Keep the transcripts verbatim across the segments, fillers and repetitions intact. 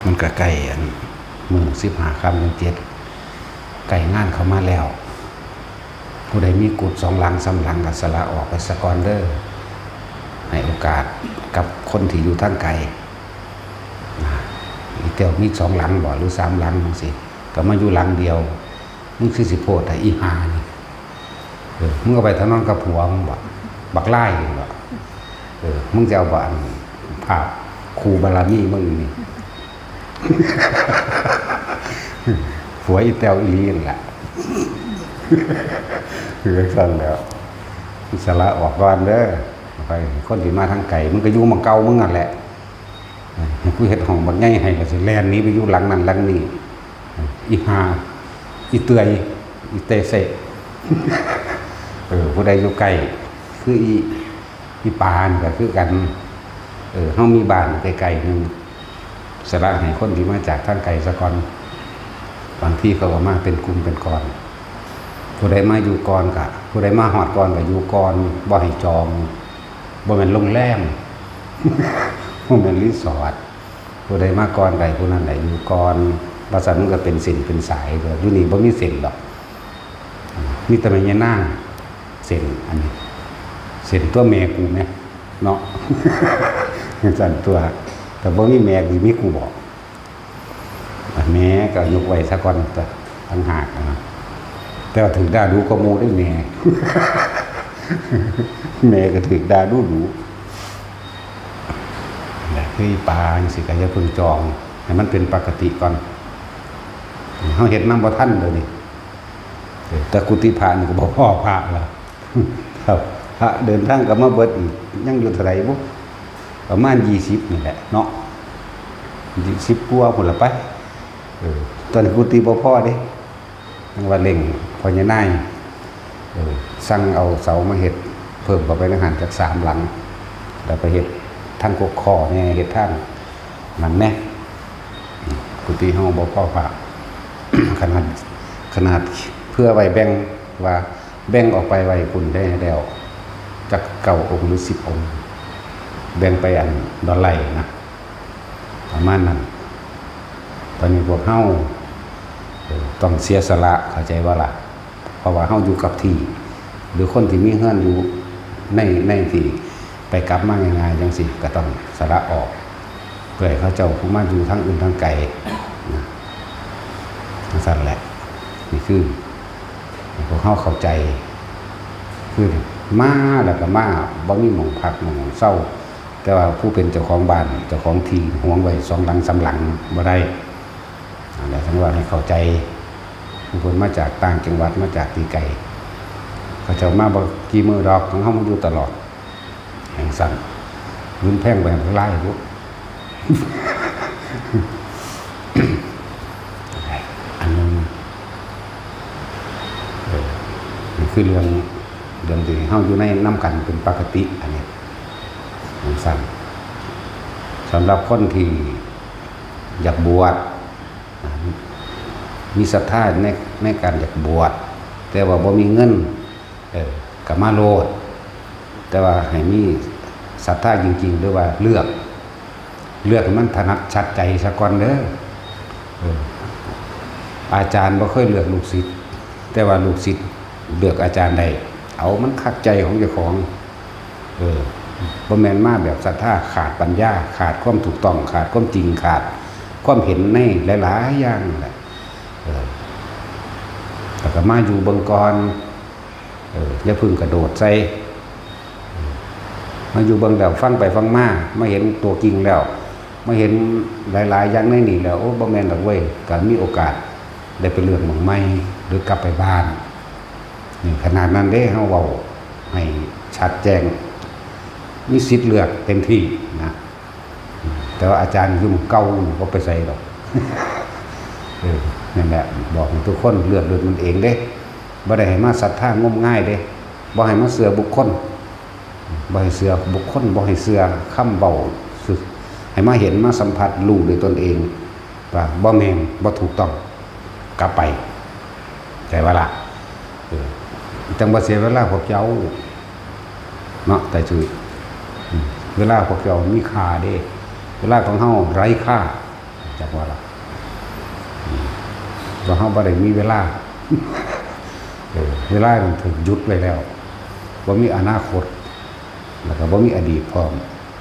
มันก็ใกล้อันมื้อสิบห้าค่ำเดือนเจ็ด ใกล้งานเข้ามาแล้ว ผู้ใดมีกุฏิสองหลังสามหลังก็สละออกไปซะก่อนเด้อ ให้โอกาสกับคนที่อยู่ทางไกลนะ อีแต้วมีสองหลังบ่ หรือสามหลังจั่งซี้ ก็มาอยู่หลังเดียว มึงคือสิโพดแต่อีหานี่ เออ มึงเอาไปทางนอนกับผัวมึงบ่ บักไล่นี่บ่ เออ มึงจะเอาบ่อันภาพคู่บารมีมึงนี่ ผัวอีแต้วอีหลีนั่นแหละ คือจั่งซั่นแหล้ว สละออกก่อนเด้อ ไป คนที่มาทางไกล มึงก็อยู่หม่องเก่ามึงนั่นแหละ กูเฮ็ดห้องบักใหญ่ให้ก็สิแล่นหนีไปอยู่หลังนั้นหลังนี้ อีหา อีเตื่อย อีเตเซะ เออ ผู้ใดอยู่ใกล้ คืออี อีปานก็คือกัน เออ เฮามีบ้านใกล้ๆหนึ่ง สละให้คนที่มาจากทางไกลซะก่อน บางทีเขาก็มาเป็นกลุ่มเป็นก้อน ผู้ใดมาอยู่ก่อนก็ ผู้ใดมาฮอดก่อนก็อยู่ก่อน บ่ให้จอง บ่แม่นโรงแรม บ่แม่นรีสอร์ท ผู้ใดมาก่อนได้ผู้นั้นได้อยู่ก่อน ว่าซั่นมันก็เป็นเส้นเป็นสาย อยู่นี่บ่มีเส้นดอก มีแต่แม่ย่านาง เส้นอันนี้ เส้นตัวแม่กูแหมเนาะ ซั่นตัว แต่บ่มีแม่สิมีกูบ่ แม่ก็ยกไว้ซะก่อน ต่างหากนะ แต่ว่าถืกด่าดูก็โมได้แม่ แม่ก็ถืกด่าดูดู และคือปลาจังซี่ก็อย่าเพิ่งจอง ให้มันเป็นปกติก่อน เฮาเฮ็ดนำบ่ทันเดี๋ยวนี้ แต่กุฏิพระนี่ก็บ่พอพระแล้ว ครับ พระเดินทางก็มาเบิดอีก ยังอยู่เท่าไหร่บุ ประมาณยี่สิบนี่แหละเนาะ ยี่สิบกว่าพุ้นละไป เออ ตอนนี้กุฏิบ่พอเด้ ยังว่าเร่งพ่อใหญ่นาย เออ สั่งเอาเสามาเฮ็ด เพิ่มเข้าไปในหั้นจักสามหลัง แล้วไปเฮ็ดทางกกข้อแหน่ เฮ็ดทางนั่นแหน่ กุฏิเฮาบ่พอพระ ขนาด ขนาดเผื่อไว้แบ่ง ว่าแบ่งออกไปไว้พุ้นได้แล้ว จักเก้าองค์หรือสิบองค์ แบ่งไปอันดอนไหล่นะ ประมาณนั้น ตอนนี้พวกเฮา เอ่อ ต้องเสียสละ เข้าใจบ่ล่ะ เพราะว่าเฮาอยู่กับที่ หรือคนที่มีเฮือนอยู่ใน ในที่ไปกลับมาง่ายๆจั่งซี้ ก็ต้องสละออก เพื่อให้เขาเจ้าผู้มาอยู่ทางอื่นทางไกลนะ จั่งซั่นแหละ นี่คือ ให้พวกเฮาเข้าใจ คือมาแล้วก็มา บ่มีหม่องพักหม่องเซา แต่ว่าผู้เป็นเจ้าของบ้าน เจ้าของที่หวงไว้สองหลังสามหลังบ่ได้ อันนี้ท่านว่าให้เข้าใจ ผู้คนมาจากต่างจังหวัด มาจากที่ไกล เขาเจ้ามาบ่กี่มื้อดอก ของเฮามันอยู่ตลอด จั่งซั่น เงินแพงไปหลายอยู่ อันหนึ่ง เออ นี่คือเรื่อง เรื่องที่เฮาอยู่ในนำกันเป็นปกติ อันนี้ จั่งซั่น สำหรับคนที่อยากบวช มีศรัทธาใน ในการอยากบวช แต่ว่าบ่มีเงิน เออ ก็มาโลด แต่ว่าให้มีศรัทธาจริงๆ หรือว่าเลือก เลือกให้มันถนัดชัดใจซะก่อนเด้อ เออ อาจารย์บ่เคยเลือกลูกศิษย์ แต่ว่าลูกศิษย์เลือกอาจารย์ได้ เอามันคักใจของเจ้าของ เออ บ่แม่นมาแบบศรัทธาขาดปัญญา ขาดความถูกต้อง ขาดความจริง ขาดความเห็นในหลายๆอย่างนั่นแหละ เออ แล้วก็มาอยู่เบิ่งก่อน เออ อย่าเพิ่งกระโดดใส่ มาอยู่เบิ่งแล้ว ฟังไปฟังมา มาเห็นตัวจริงแล้ว มาเห็นหลายๆอย่างในนี่แล้ว โอ้ บ่แม่นดอกเว้ย ก็มีโอกาสได้ไปเลือกหม่องใหม่ หรือกลับไปบ้าน นี่ขนาดนั้นเด้ เฮาเว้าให้ชัดแจ้ง มีสิทธิ์เลือกเต็มที่นะ แต่ว่าอาจารย์อยู่หม่องเก่าบ่ไปไสดอก เออ นั่นแหละ บอกให้ทุกคนเลือกด้วยตนเองเด้ บ่ได้ให้มาศรัทธางมงายเด้ บ่ให้มาเชื่อบุคคล บ่ให้เชื่อบุคคล บ่ให้เชื่อคำเว้า ให้มาเห็นมาสัมผัสรู้ด้วยตนเอง ว่าบ่แม่น บ่ถูกต้อง กลับไป เข้าใจบ่ล่ะ เออ จั่งบ่เสียเวลาพวกเจ้า เนาะ แต่จื้อ อืม เวลาพวกเจ้ามีค่าเด้ เวลาของเฮาไร้ค่า จักว่าล่ะ อืม ว่าเฮาบ่ได้มีเวลา เออ เวลามันถูกหยุดไว้แล้ว บ่มีอนาคต แล้วก็บ่มีอดีตพร้อม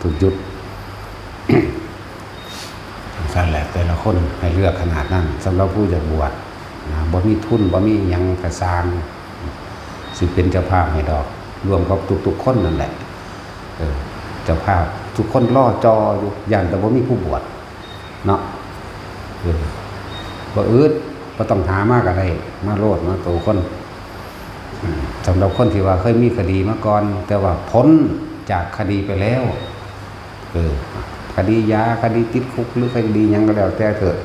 ถูกหยุด ซั่นแหละ แต่ละคนให้เลือกขนาดนั้น สำหรับผู้อยากบวชนะ บ่มีทุน บ่มีหยังกะซ่าง สิเป็นเจ้าภาพให้ดอก ร่วมกับทุกๆคนนั่นแหละ เออ เจ้าภาพทุกคนรอจออยู่ ย้านแต่บ่มีผู้บวช เนาะ เออ บ่อึด บ่ต้องหามาก็ได้ มาโลด มาโตคน อืม สำหรับคนที่ว่าเคยมีคดีมาก่อน แต่ว่าพ้นจากคดีไปแล้ว เออ คดียา คดีติดคุก หรือคดีหยังก็แล้วแต่เถอะ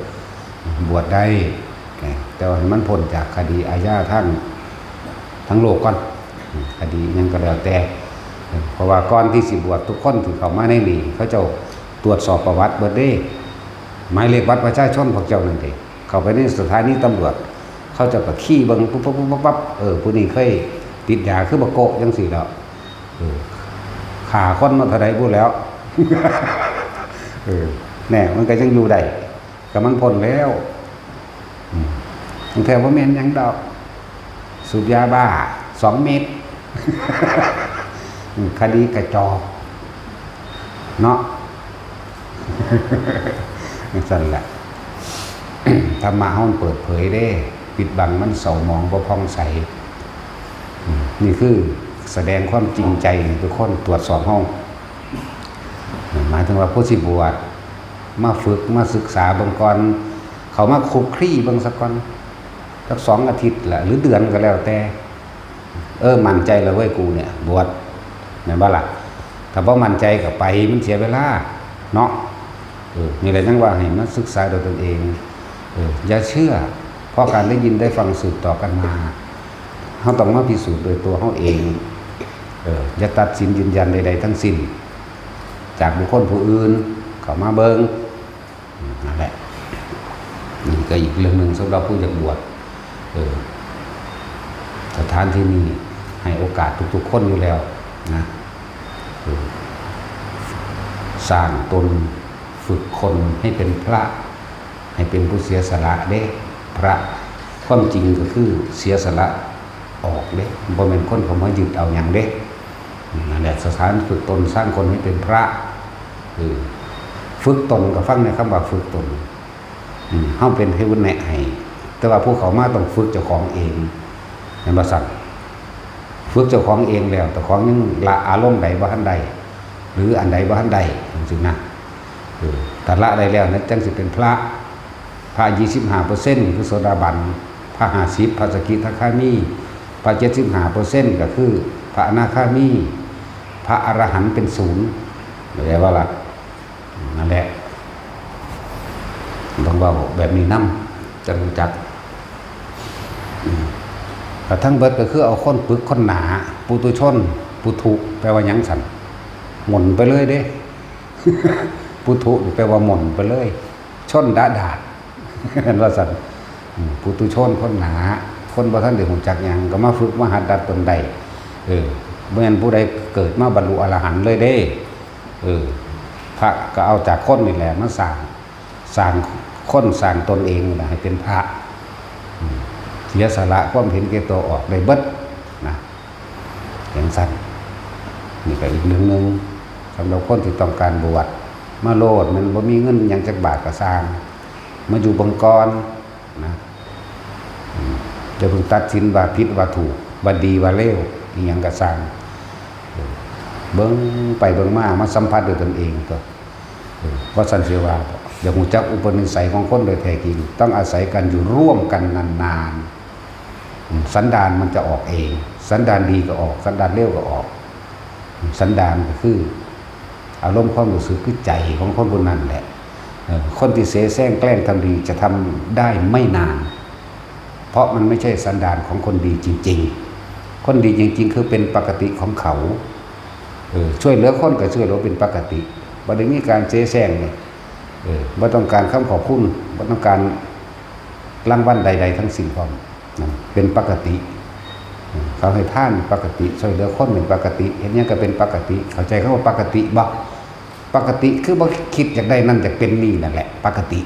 บวชได้ แต่ว่าให้มันพ้นจากคดีอาญาทั้ง ทั้งโลกก่อน คดีหยังก็แล้วแต่ เพราะว่าก่อนที่สิบวชทุกคนที่เข้ามาในนี่ เขาเจ้าตรวจสอบประวัติเบิดเด้ หมายเลขบัตรประชาชนพวกเจ้านั่นเด้ เข้าไปในสถานีตำรวจ เขาเจ้าก็คีย์เบิ่งปุ๊บปั๊บปุ๊บปั๊บปั๊บ เออ ผู้นี้เคยติดยาคือบักโกะจังซี่แล้ว เออ ฆ่าคนมาเท่าใดพู้นแล้ว เออ แน่ มันก็ยังอยู่ได้ ก็มันพ้นแล้ว อืม บางเทื่อบ่แม่นหยังดอก สูบยาบ้า สองเม็ด อืม คดีกระจอก เนาะ ซั่นแหละ ธรรมะเฮามันเปิดเผยเด้ ปิดบังมันเศร้าหมองบ่ผ่องใส อืม นี่คือแสดงความจริงใจให้ทุกคนตรวจสอบเฮา หมายถึงว่าผู้สิบวช มาฝึก มาศึกษาเบิ่งก่อน เข้ามาคลุกคลีเบิ่งซะก่อน จักสองอาทิตย์ละ หรือเดือนก็แล้วแต่ เออ มั่นใจแล้วเว้ยกูเนี่ย บวช แม่นบ่ล่ะ ถ้าบ่มั่นใจก็ไป มันเสียเวลา เนาะ เออ นี่แหละจั่งว่าให้มาศึกษาโดยตนเอง เออ อย่าเชื่อ เพราะการได้ยินได้ฟังสืบต่อกันมา เฮาต้องมาพิสูจน์โดยตัวเฮาเอง เออ อย่าตัดสินยืนยันใดๆทั้งสิ้น จากบุคคลผู้อื่นเข้ามาเบิ่ง อืม นั่นแหละ นี่ก็อีกเรื่องหนึ่งสำหรับผู้อยากบวช เออ สถานที่นี้ให้โอกาสทุกๆคนอยู่แล้วนะ เออ สร้างตน ฝึกคนให้เป็นพระ ให้เป็นผู้เสียสละเด้ พระ ความจริงก็คือเสียสละออกเด้ บ่แม่นคนเข้ามายึดเอาหยังเด้ นั่นแหละ สถานฝึกตนสร้างคนให้เป็นพระ เออ ฝึกตนก็ฟังในคำว่าฝึกตน อืม เฮาเป็นผู้แนะให้ แต่ว่าผู้เข้ามาต้องฝึกเจ้าของเอง แม่นบ่ซั่น ฝึกเจ้าของเองแล้ว เจ้าของยังละอารมณ์ใดบ่ทันได้ หรืออันใดบ่ทันได้ จังซี้นะ เออ ถ้าละได้แล้วนะ จังสิเป็นพระ พระยี่สิบห้าเปอร์เซ็นต์คือโสดาบัน พระห้าสิบ พระสกิทาคามี พระเจ็ดสิบห้าเปอร์เซ็นต์ก็คือพระอนาคามี พระอรหันต์เป็นศูนย์ เข้าใจบ่ล่ะ นั่นแหละ ต้องเว้าแบบนี้นำ จั่งรู้จัก อืม แต่ทั้งเบิดก็คือเอาคนปึกคนหนา ปุถุชน ปุถุ แปลว่าหยังซั่น หม่นไปเลยเด้ ปุถุนี่แปลว่าหม่นไปเลย ชนดะดาษ เห็นว่าซั่น อืม ปุถุชนคนหนา คนบ่ทันได้รู้จักหยัง ก็มาฝึกมาหัดดัดตนได้ เออ บ่แม่นผู้ใดเกิดมาบรรลุอรหันต์เลยเด้ เออ พระก็เอาจากคนนี่แหละมาสร้าง สร้างคนสร้างตนเองนี่แหละให้เป็นพระ อืม เสียสละความเห็นแก่ตัวออกได้เบิดนะ จั่งซั่น นี่ก็อีกเรื่องหนึ่ง สำหรับคนที่ต้องการบวช มาโลด มันบ่มีเงินหยังจักบาทก็ซ่าง มาอยู่เบิ่งก่อนนะ อืม อย่าเพิ่งตัดสินว่าผิดว่าถูก ว่าดีว่าเลว อีหยังก็ซ่าง เออ เบิ่งไปเบิ่งมา มาสัมผัสด้วยตนเองตัว เออ ว่าซั่นสิว่า อยากรู้จักอุปนิสัยของคนโดยแท้จริง ต้องอาศัยการอยู่ร่วมกันนานๆ อืม สันดานมันจะออกเอง สันดานดีก็ออก สันดานเลวก็ออก สันดานก็คือ อารมณ์ความรู้สึกคือใจของคนผู้นั้นแหละ เออ คนที่เสแสร้งแกล้งทำดีจะทำได้ไม่นาน เพราะมันไม่ใช่สันดานของคนดีจริงๆ คนดีจริงๆ คือเป็นปกติของเขา เออ ช่วยเหลือคนก็ช่วยเหลือเป็นปกติ บ่ได้มีการเสแสร้งเนี่ย เออ บ่ต้องการคำขอบคุณ บ่ต้องการรางวัลใดๆทั้งสิ้นพร้อม นั่นเป็นปกติ อืม เขาให้ทานปกติ ช่วยเหลือคนเป็นปกติ เฮ็ดหยังก็เป็นปกติ เข้าใจคำว่าปกติบ่ ปกติคือบ่คิดอยากได้นั่นอยากเป็นนี่นั่นแหละ ปกติ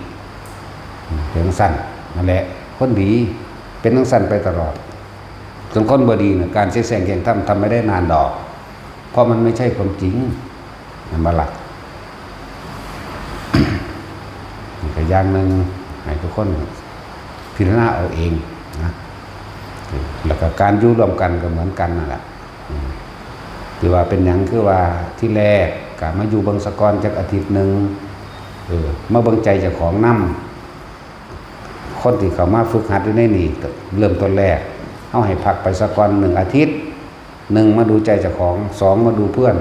เป็นจั่งซั่น นั่นแหละ คนดีเป็นจั่งซั่นไปตลอด ส่วนคนบ่ดีน่ะ การเสียแซงแข่งธรรมทำไม่ได้นานดอก เพราะมันไม่ใช่ความจริง แม่นบ่ล่ะ นี่ก็อย่างหนึ่ง ให้ทุกคนพิจารณาเอาเองนะ แล้วก็การอยู่ร่วมกันก็เหมือนกันนั่นแหละ อืม คือว่าเป็นหยัง คือว่าที่แรกก็มาอยู่เบิ่งสะก่อนจักอาทิตย์หนึ่ง เออ มาเบิ่งใจเจ้าของนำ คนที่เข้ามาฝึกหัดอยู่ในนี่ เริ่มต้นแรก เฮาให้พักไปสะก่อนหนึ่งอาทิตย์ หนึ่งมาดูใจเจ้าของ สองมาดูเพื่อน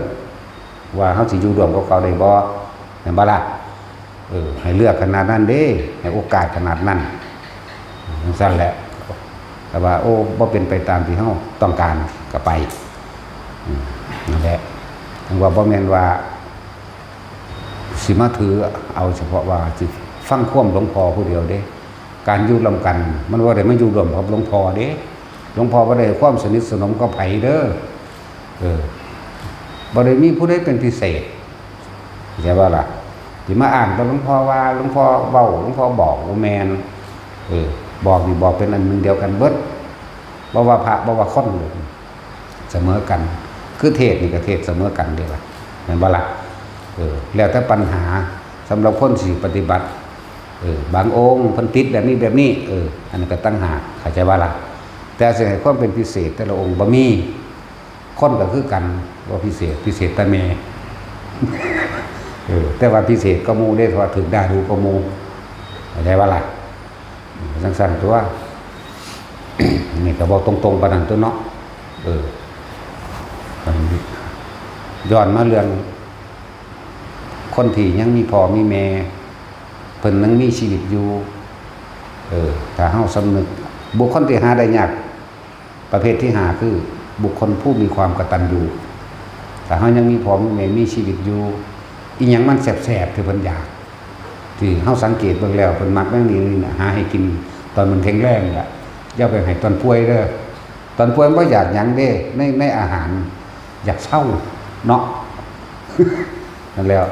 ว่าเฮาสิอยู่ร่วมกับเขาได้บ่ แม่นบ่ล่ะ เออ ให้เลือกขนาดนั้นเด้ ให้โอกาสขนาดนั้น จั่งซั่นแหละ แต่ว่า โอ้ บ่เป็นไปตามที่เฮาต้องการ ก็ไป อืม นั่นแหละ จั่งว่าบ่แม่นว่า สิมาถือเอาเฉพาะว่าสิฟังความหลวงพ่อผู้เดียวเด้ การอยู่ร่วมกัน มันบ่ได้มาอยู่ร่วมกับหลวงพ่อเด้ หลวงพ่อบ่ได้ความสนิทสนมกับไผเด้อ เออ บ่ได้มีผู้ใดเป็นพิเศษ เข้าใจบ่ล่ะ สิมาอ้างแต่หลวงพ่อว่า หลวงพ่อเว้า หลวงพ่อบอก บ่แม่น เออ บอกนี่บอกเป็นอันหนึ่งเดียวกันเบิด บ่ว่าพระ บ่ว่าคนเลย เสมอกัน คือเทศน์นี่ก็เทศน์เสมอกันเด้ล่ะ แม่นบ่ล่ะ เออ แล้วแต่ปัญหา สำหรับคนสิปฏิบัติ เออ บางองค์เพิ่นติดแบบนี้แบบนี้ เออ อันนั้นก็ต่างหาก เข้าใจบ่ล่ะ แต่สิให้ความเป็นพิเศษแต่ละองค์บ่มี คนก็คือกัน บ่พิเศษ พิเศษแต่แม่ เออ แต่ว่าพิเศษกว่าหมู่เด้ เพราะว่าถูกด่าดูกว่าหมู่ เข้าใจบ่ล่ะ จั่งซั่นตั๊ว นี่ก็เว้าตรงๆปานนั้นตั๊วเนาะ เออ ย้อนมาเรื่อง คนที่ยังมีพ่อมีแม่ เพิ่นยังมีชีวิตอยู่ เออ ถ้าเฮาสำนึก บุคคลที่หาได้ยาก ประเภทที่ห้าคือบุคคลผู้มีความกตัญญู ถ้าเฮายังมีพ่อมีแม่มีชีวิตอยู่ อีหยังมันแซ่บๆที่เพิ่นอยาก ที่เฮาสังเกตเบิ่งแล้ว เพิ่นมักแนวนี้นี่นะ หาให้กินตอนมันแข็งแรงนี่ล่ะ อย่าไปให้ตอนป่วยเด้อ ตอนป่วยมันบ่อยากหยังเด้ ใน ในอาหาร อยากเซาเนาะ นั่นแหล้ว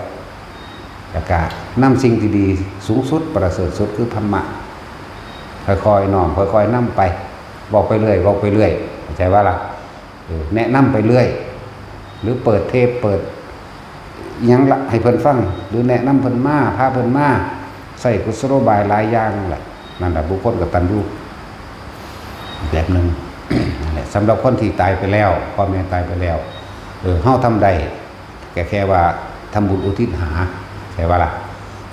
แล้วก็นำสิ่งที่ดีสูงสุดประเสริฐสุดคือธรรมะ ค่อยๆน้อม ค่อยๆนำไป เว้าไปเรื่อย เว้าไปเรื่อย เข้าใจบ่ล่ะ เออ แนะนำไปเรื่อย หรือเปิดเทป เปิดอิหยังละให้เพิ่นฟัง หรือแนะนำเพิ่นมา พาเพิ่นมา ใช้กุศโลบายหลายอย่างนั่นแหละ นั่นแหละบุคคลกตัญญูแบบหนึ่ง นั่นแหละ สำหรับคนที่ตายไปแล้ว พ่อแม่ตายไปแล้ว เออ เฮาทำได้ ก็แค่ว่าทำบุญอุทิศหา ใช่บ่ล่ะ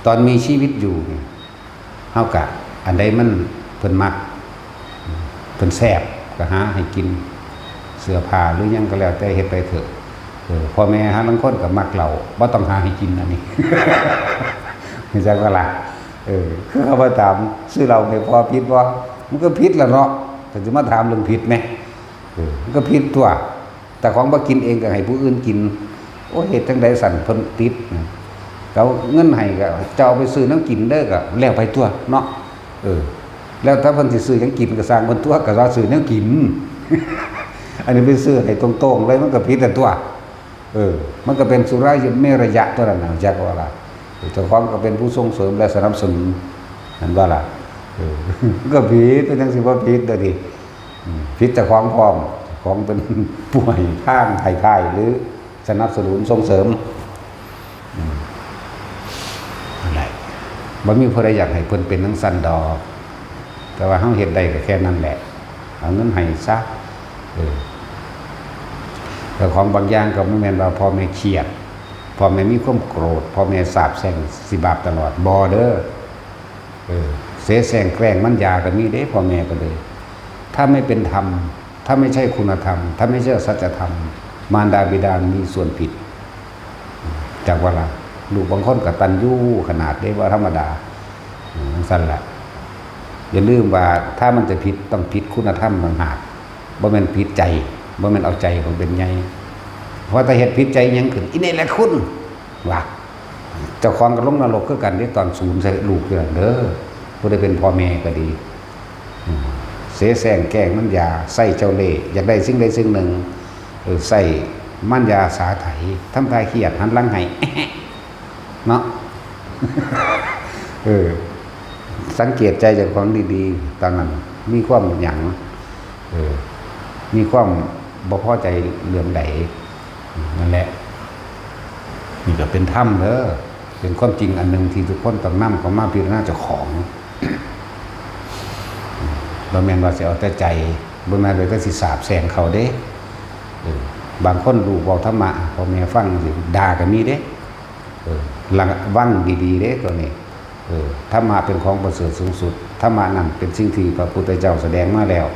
ตอนมีชีวิตอยู่นี่ เฮากะ อันใดมันเพิ่นมัก เพิ่นแซ่บ ก็หาให้กิน เสื้อผ้าหรือหยังก็แล้วแต่ เฮ็ดไปเถอะ เออ พ่อแม่หาลางคนก็มักเหล้า บ่ต้องหาให้กินอันนี้ เข้าใจบ่ล่ะ เออ คือเขามาถาม ซื้อเหล้าให้พ่อผิดบ่ มันก็ผิดล่ะเนาะ แต่สิมาถามเรื่องผิดแหม เออ มันก็ผิดตั๊ว แต่ของบ่กินเองก็ให้ผู้อื่นกิน โอ้ย เฮ็ดจั่งใดสั่น เพิ่นติด ก็เอาเงินให้ก็เจ้าเอาไปซื้อแนวกินเด้อ ก็แล้วไปตั๊วเนาะ เออ แล้วถ้าเพิ่นสิซื้อหยังกินก็ซ่างเพิ่นตั๊ว ก็ว่าซื้อแนวกิน อันนี้ไปซื้อให้ตรงๆเลย มันก็ผิดแล้วตั๊ว เออ มันก็เป็นสุราเมรยะตั๊วนั้นน่ะ จักว่าล่ะ เจ้าของก็เป็นผู้ส่งเสริมและสนับสนุน แม่นบ่ล่ะ เออ มันก็ผิด เป็นจั่งสิบ่ผิดเด้อดิ อืม ผิดเจ้าของพร้อม เจ้าของเป็นผู้ให้ทาง ให้ท่าย หรือสนับสนุนส่งเสริม อืม นั่นแหละ บ่มีผู้ใดอยากให้เพิ่นเป็นจั่งซั้นดอก แต่ว่าเฮาเฮ็ดได้ก็แค่นั้นแหละ เอาเงินให้ซะ เออ แต่ของบางอย่างก็บ่แม่นว่าพ่อแม่เครียด พ่อแม่มีความโกรธ พ่อแม่สาปแช่งสิบาปตลอด บ่เด้อ เออ เสแสร้งแกล้งมันยาก็มีเด้ พ่อแม่ก็เลย ถ้าไม่เป็นธรรม ถ้าไม่ใช่คุณธรรม ถ้าไม่ใช่สัจธรรม มารดาบิดามีส่วนผิด จักว่าล่ะ ลูกบางคนกตัญญูขนาดเด้ บ่ธรรมดา อืม จั่งซั้นล่ะ อย่าลืมว่าถ้ามันจะผิดต้องผิดคุณธรรมต่างหาก บ่แม่นผิดใจ บ่แม่นเอาใจของเป็นใหญ่ เพราะถ้าเฮ็ดผิดใจหยังขึ้น อีนี่แหละคุณ ว่า เจ้าของก็ลงนรกคือกันเด้ ตอนสูนใส่ลูกอยู่นั่นเด้อ ผู้ใดเป็นพ่อแม่ก็ดี อืม เสแสร้งแกล้งมันยา ใส่เจ้าเล่ห์ อยากได้สิ่งใดสิ่งหนึ่ง เออ ใส่มันยาสาไถ ทำท่าเครียด หันหลังให้ เนาะ เออ สังเกตใจเจ้าของดีๆ ตอนนั้นมีความหยัง เออ มีความบ่พอใจเรื่องใด นั่นแหละ นี่ก็เป็นธรรมเด้อ เป็นความจริงอันหนึ่งที่ทุกคนต้องนำเข้ามาพิจารณาเจ้าของ บ่แม่นว่าสิเอาแต่ใจ บ่แม่นว่าแต่สิสาปแช่งเขาเด้ เออ บางคนลูกเว้าธรรมะ พ่อแม่ฟังสิด่าก็มีเด้ เออ ระวังดีๆ เด้ตัวนี้ เออ ธรรมะเป็นของประเสริฐสูงสุด ธรรมะนั่นเป็นสิ่งที่พระพุทธเจ้าแสดงมาแล้ว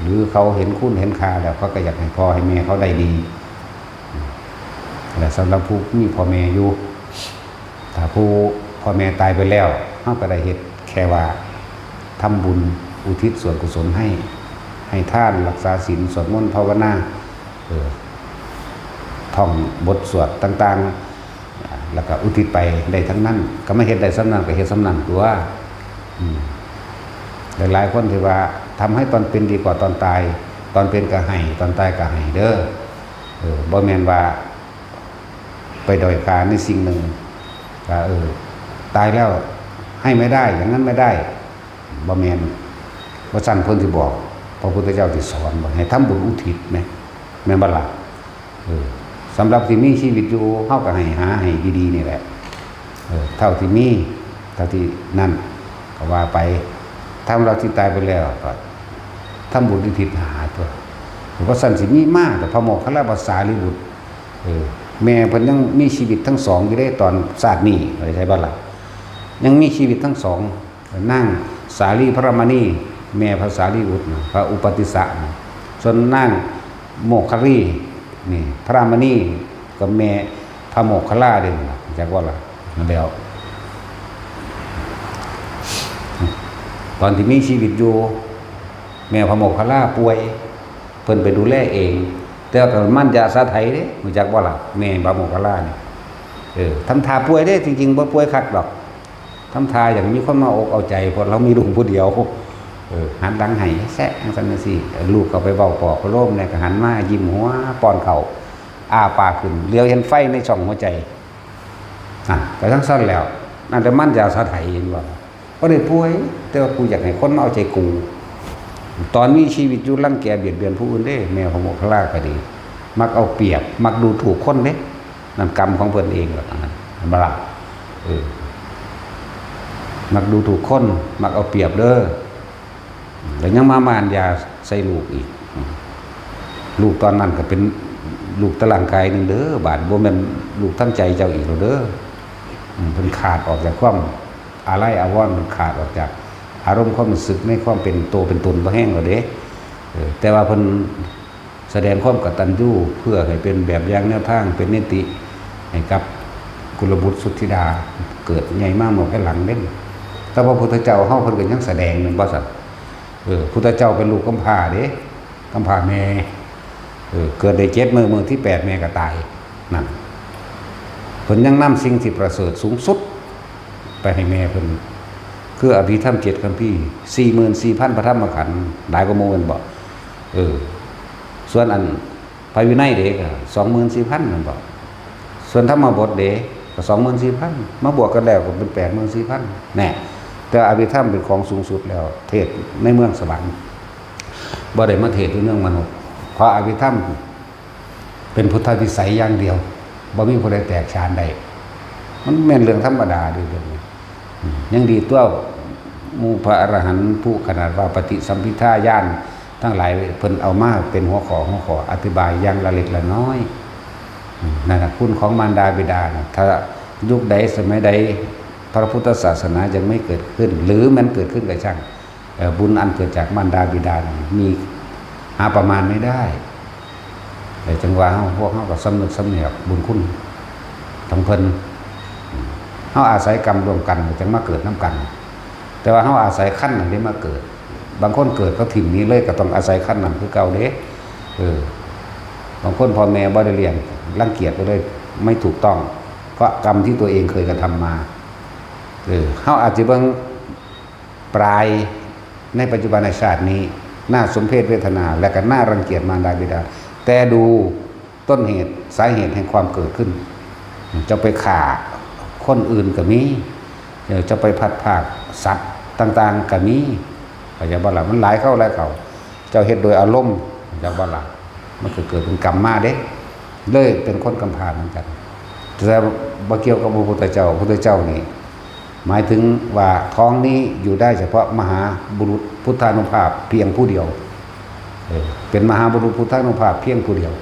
หรือเขาเห็นคุณเห็นค่าแล้ว เขาก็อยากให้พ่อให้แม่เขาได้ดี และสำหรับผู้มีพ่อแม่อยู่ ถ้าผู้พ่อแม่ตายไปแล้ว เราก็ได้เฮ็ดแค่ว่าทำบุญอุทิศส่วนกุศลให้ ให้ทาน รักษาศีล สวดมนต์ภาวนา เออ ท่องบทสวดต่างๆ แล้วก็อุทิศไปได้ทั้งนั้น ก็มาเฮ็ดได้ส่ำนั้นก็เฮ็ดส่ำนั้นตัว อืม หลายๆ คนที่ว่าทำให้ตอนเป็นดีกว่าตอนตาย ตอนเป็นก็ให้ ตอนตายก็ให้เด้อ เออ บ่แม่นว่า ไปด้อยค่าในสิ่งหนึ่ง ว่า เออ ตายแล้วให้ไม่ได้ อย่างนั้นไม่ได้ บ่แม่น ว่าซั่นเพิ่นสิบอก พระพุทธเจ้าสิสอนว่าให้ทำบุญอุทิศแหม แม่นบ่ล่ะ เออ สำหรับที่มีชีวิตอยู่ เฮาก็ให้หาให้ดีๆ นี่แหละ เออ เท่าที่มี เท่าที่นั่น ก็ว่าไป สำหรับที่ตายไปแล้วก็ทำบุญอุทิศหาตัว ว่าซั่นสิมีมา แต่พระโมคคัลลา พระสารีบุตร เออ แม่เพิ่นยังมีชีวิตทั้งสองอยู่เด้ ตอนชาตินี้ เข้าใจบ่ล่ะ ยังมีชีวิตทั้งสอง นางสาลีพระมณี แม่พระสารีบุตรนะ พระอุปัฏฐิสสะนะ ส่วนนางโมคคัลลี นี่ พระมณี กับแม่พระโมคคัลลาเด้นะ จักว่าล่ะ นั่นแล้ว ตอนที่มีชีวิตอยู่ แม่พระโมคคัลลาป่วย เพิ่นไปดูแลเอง แต่ว่าก็หมั่นยาสาไถเด้ รู้จักบ่ล่ะ แม่พระโมคคัลลานี่ เออ ทำท่าป่วยเด้ จริงๆ บ่ป่วยคักดอก ทำท่าอย่างมีคนมาอกเอาใจ เพราะเรามีลูกผู้เดียว เออ หันหลังให้แซะจั่งซั้นจั่งซี้ ลูกก็ไปเว้าปลอบประโลมแหน่ ก็หันมายิ้มหัวป้อนข้าว อ้าปากขึ้น เหลียวเห็นไฟในช่องหัวใจ อ่ะ ก็จั่งซั้นแล้ว นั่นแต่หมั่นยาสาไถ เห็นบ่ บ่ได้ป่วย แต่ว่ากูอยากให้คนมาเอาใจกู ตอนมีชีวิตอยู่รังแกเบียดเบียนผู้อื่นเด้ แม่พระโมคคัลลาก็ดี มักเอาเปรียบ มักดูถูกคนเด้ นั่นกรรมของเพิ่นเองล่ะ อันนั้น เห็นบ่ล่ะ เออ มักดูถูกคน มักเอาเปรียบเด้อ แล้วยังมาหมั่นยาใส่ลูกอีก อืม ลูกตอนนั้นก็เป็นลูกแต่ร่างกายหนึ่งเด้อ บาดบ่แม่นลูกทั้งใจเจ้าอีกแล้วเด้อ อืม เพิ่นขาดออกจากความอาลัยอาวรณ์ เพิ่นขาดออกจากอารมณ์ความรู้สึกในความเป็นโตเป็นตนบ่แฮงแล้วเด้ เออ แต่ว่าเพิ่นแสดงความกตัญญูเพื่อให้เป็นแบบอย่างแนวทาง เป็นนิติให้กับกุลบุตรสุทธิดา เกิดใหญ่มาเมื่อภายหลังเด้ แต่พระพุทธเจ้าเฮาเพิ่นก็ยังแสดงแม่นบ่ซั่น เออ พุทธเจ้าเป็นลูกกำพร้าเด้ กำพร้าแม่ เออ เกิดได้เจ็ดมื้อ มื้อที่แปดแม่ก็ตาย นั่น เพิ่นยังนำสิ่งที่ประเสริฐสูงสุด ไปให้แม่เพิ่น คืออภิธรรมเจ็ดคัมภีร์ สี่หมื่นสี่พันพระธรรมขันธ์ หลายกว่าหมู่แม่นบ่ เออ ส่วนอันพระวินัยเด้ก็ สองหมื่นสี่พันแม่นบ่ ส่วนธรรมบทเด้ก็ สองหมื่นสี่พัน มาบวกกันแล้วก็เป็น แปดหมื่นสี่พัน แน่ แต่อภิธรรมเป็นของสูงสุดแล้ว เทศน์ในเมืองสวรรค์ บ่ได้มาเทศน์อยู่เมืองมนุษย์ เพราะอภิธรรมเป็นพุทธวิสัยอย่างเดียว บ่มีผู้ใดแตกฉานได้ มันแม่นเรื่องธรรมดาเด้เรื่องนี้ อืม ยังดีตัวหมู่พระอรหันต์ผู้ขนาดว่าปฏิสัมภิทาญาณทั้งหลายเพิ่นเอามาเป็นหัวข้อ หัวข้ออธิบายอย่างละเล็กละน้อย อืม นั่นน่ะคุณของมารดาบิดาน่ะ ถ้ายุคใดสมัยใดพระพุทธศาสนายังไม่เกิดขึ้น หรือมันเกิดขึ้นก็ช่าง เอ่อ บุญอันเกิดจากมารดาบิดานี่มีหาประมาณไม่ได้ แต่จังว่าเฮา พวกเฮาก็สำนึกสำเนียกบุญคุณของเพิ่น เฮาอาศัยกรรมร่วมกันจังมาเกิดนำกัน แต่ว่าเฮาอาศัยคันนั่นเด้มาเกิด บางคนเกิดเขาถิ่มนี้เลยก็ต้องอาศัยคันนั่นคือเก่าเด้ เออ บางคนพ่อแม่บ่ได้เลี้ยง รังเกียจไปเลย ไม่ถูกต้อง เพราะกรรมที่ตัวเองเคยกระทำมา เออ เฮาอาจจะเบิ่ง ปลายในปัจจุบันชาตินี้ น่าสมเพชเวทนา และก็น่ารังเกียจมารดาบิดา แต่ดูต้นเหตุสาเหตุแห่งความเกิดขึ้น จะไปฆ่าคนอื่นก็มี เออ จะไปพัดพรากสัตว์ ต่างๆ ก็มี เข้าใจบ่ล่ะ? มันหลายเข้าหลายเข้า เจ้าเฮ็ดโดยอารมณ์ เข้าใจบ่ล่ะ? มันก็เกิดเป็นกรรมมาเด้ เลยเป็นคนกำพร้าเหมือนกัน แต่บ่เกี่ยวกับพระพุทธเจ้า พระพุทธเจ้านี่ หมายถึงว่าท้องนี้อยู่ได้เฉพาะมหาบุรุษพุทธานุภาพเพียงผู้เดียว เออ เป็นมหาบุรุษพุทธานุภาพเพียงผู้เดียว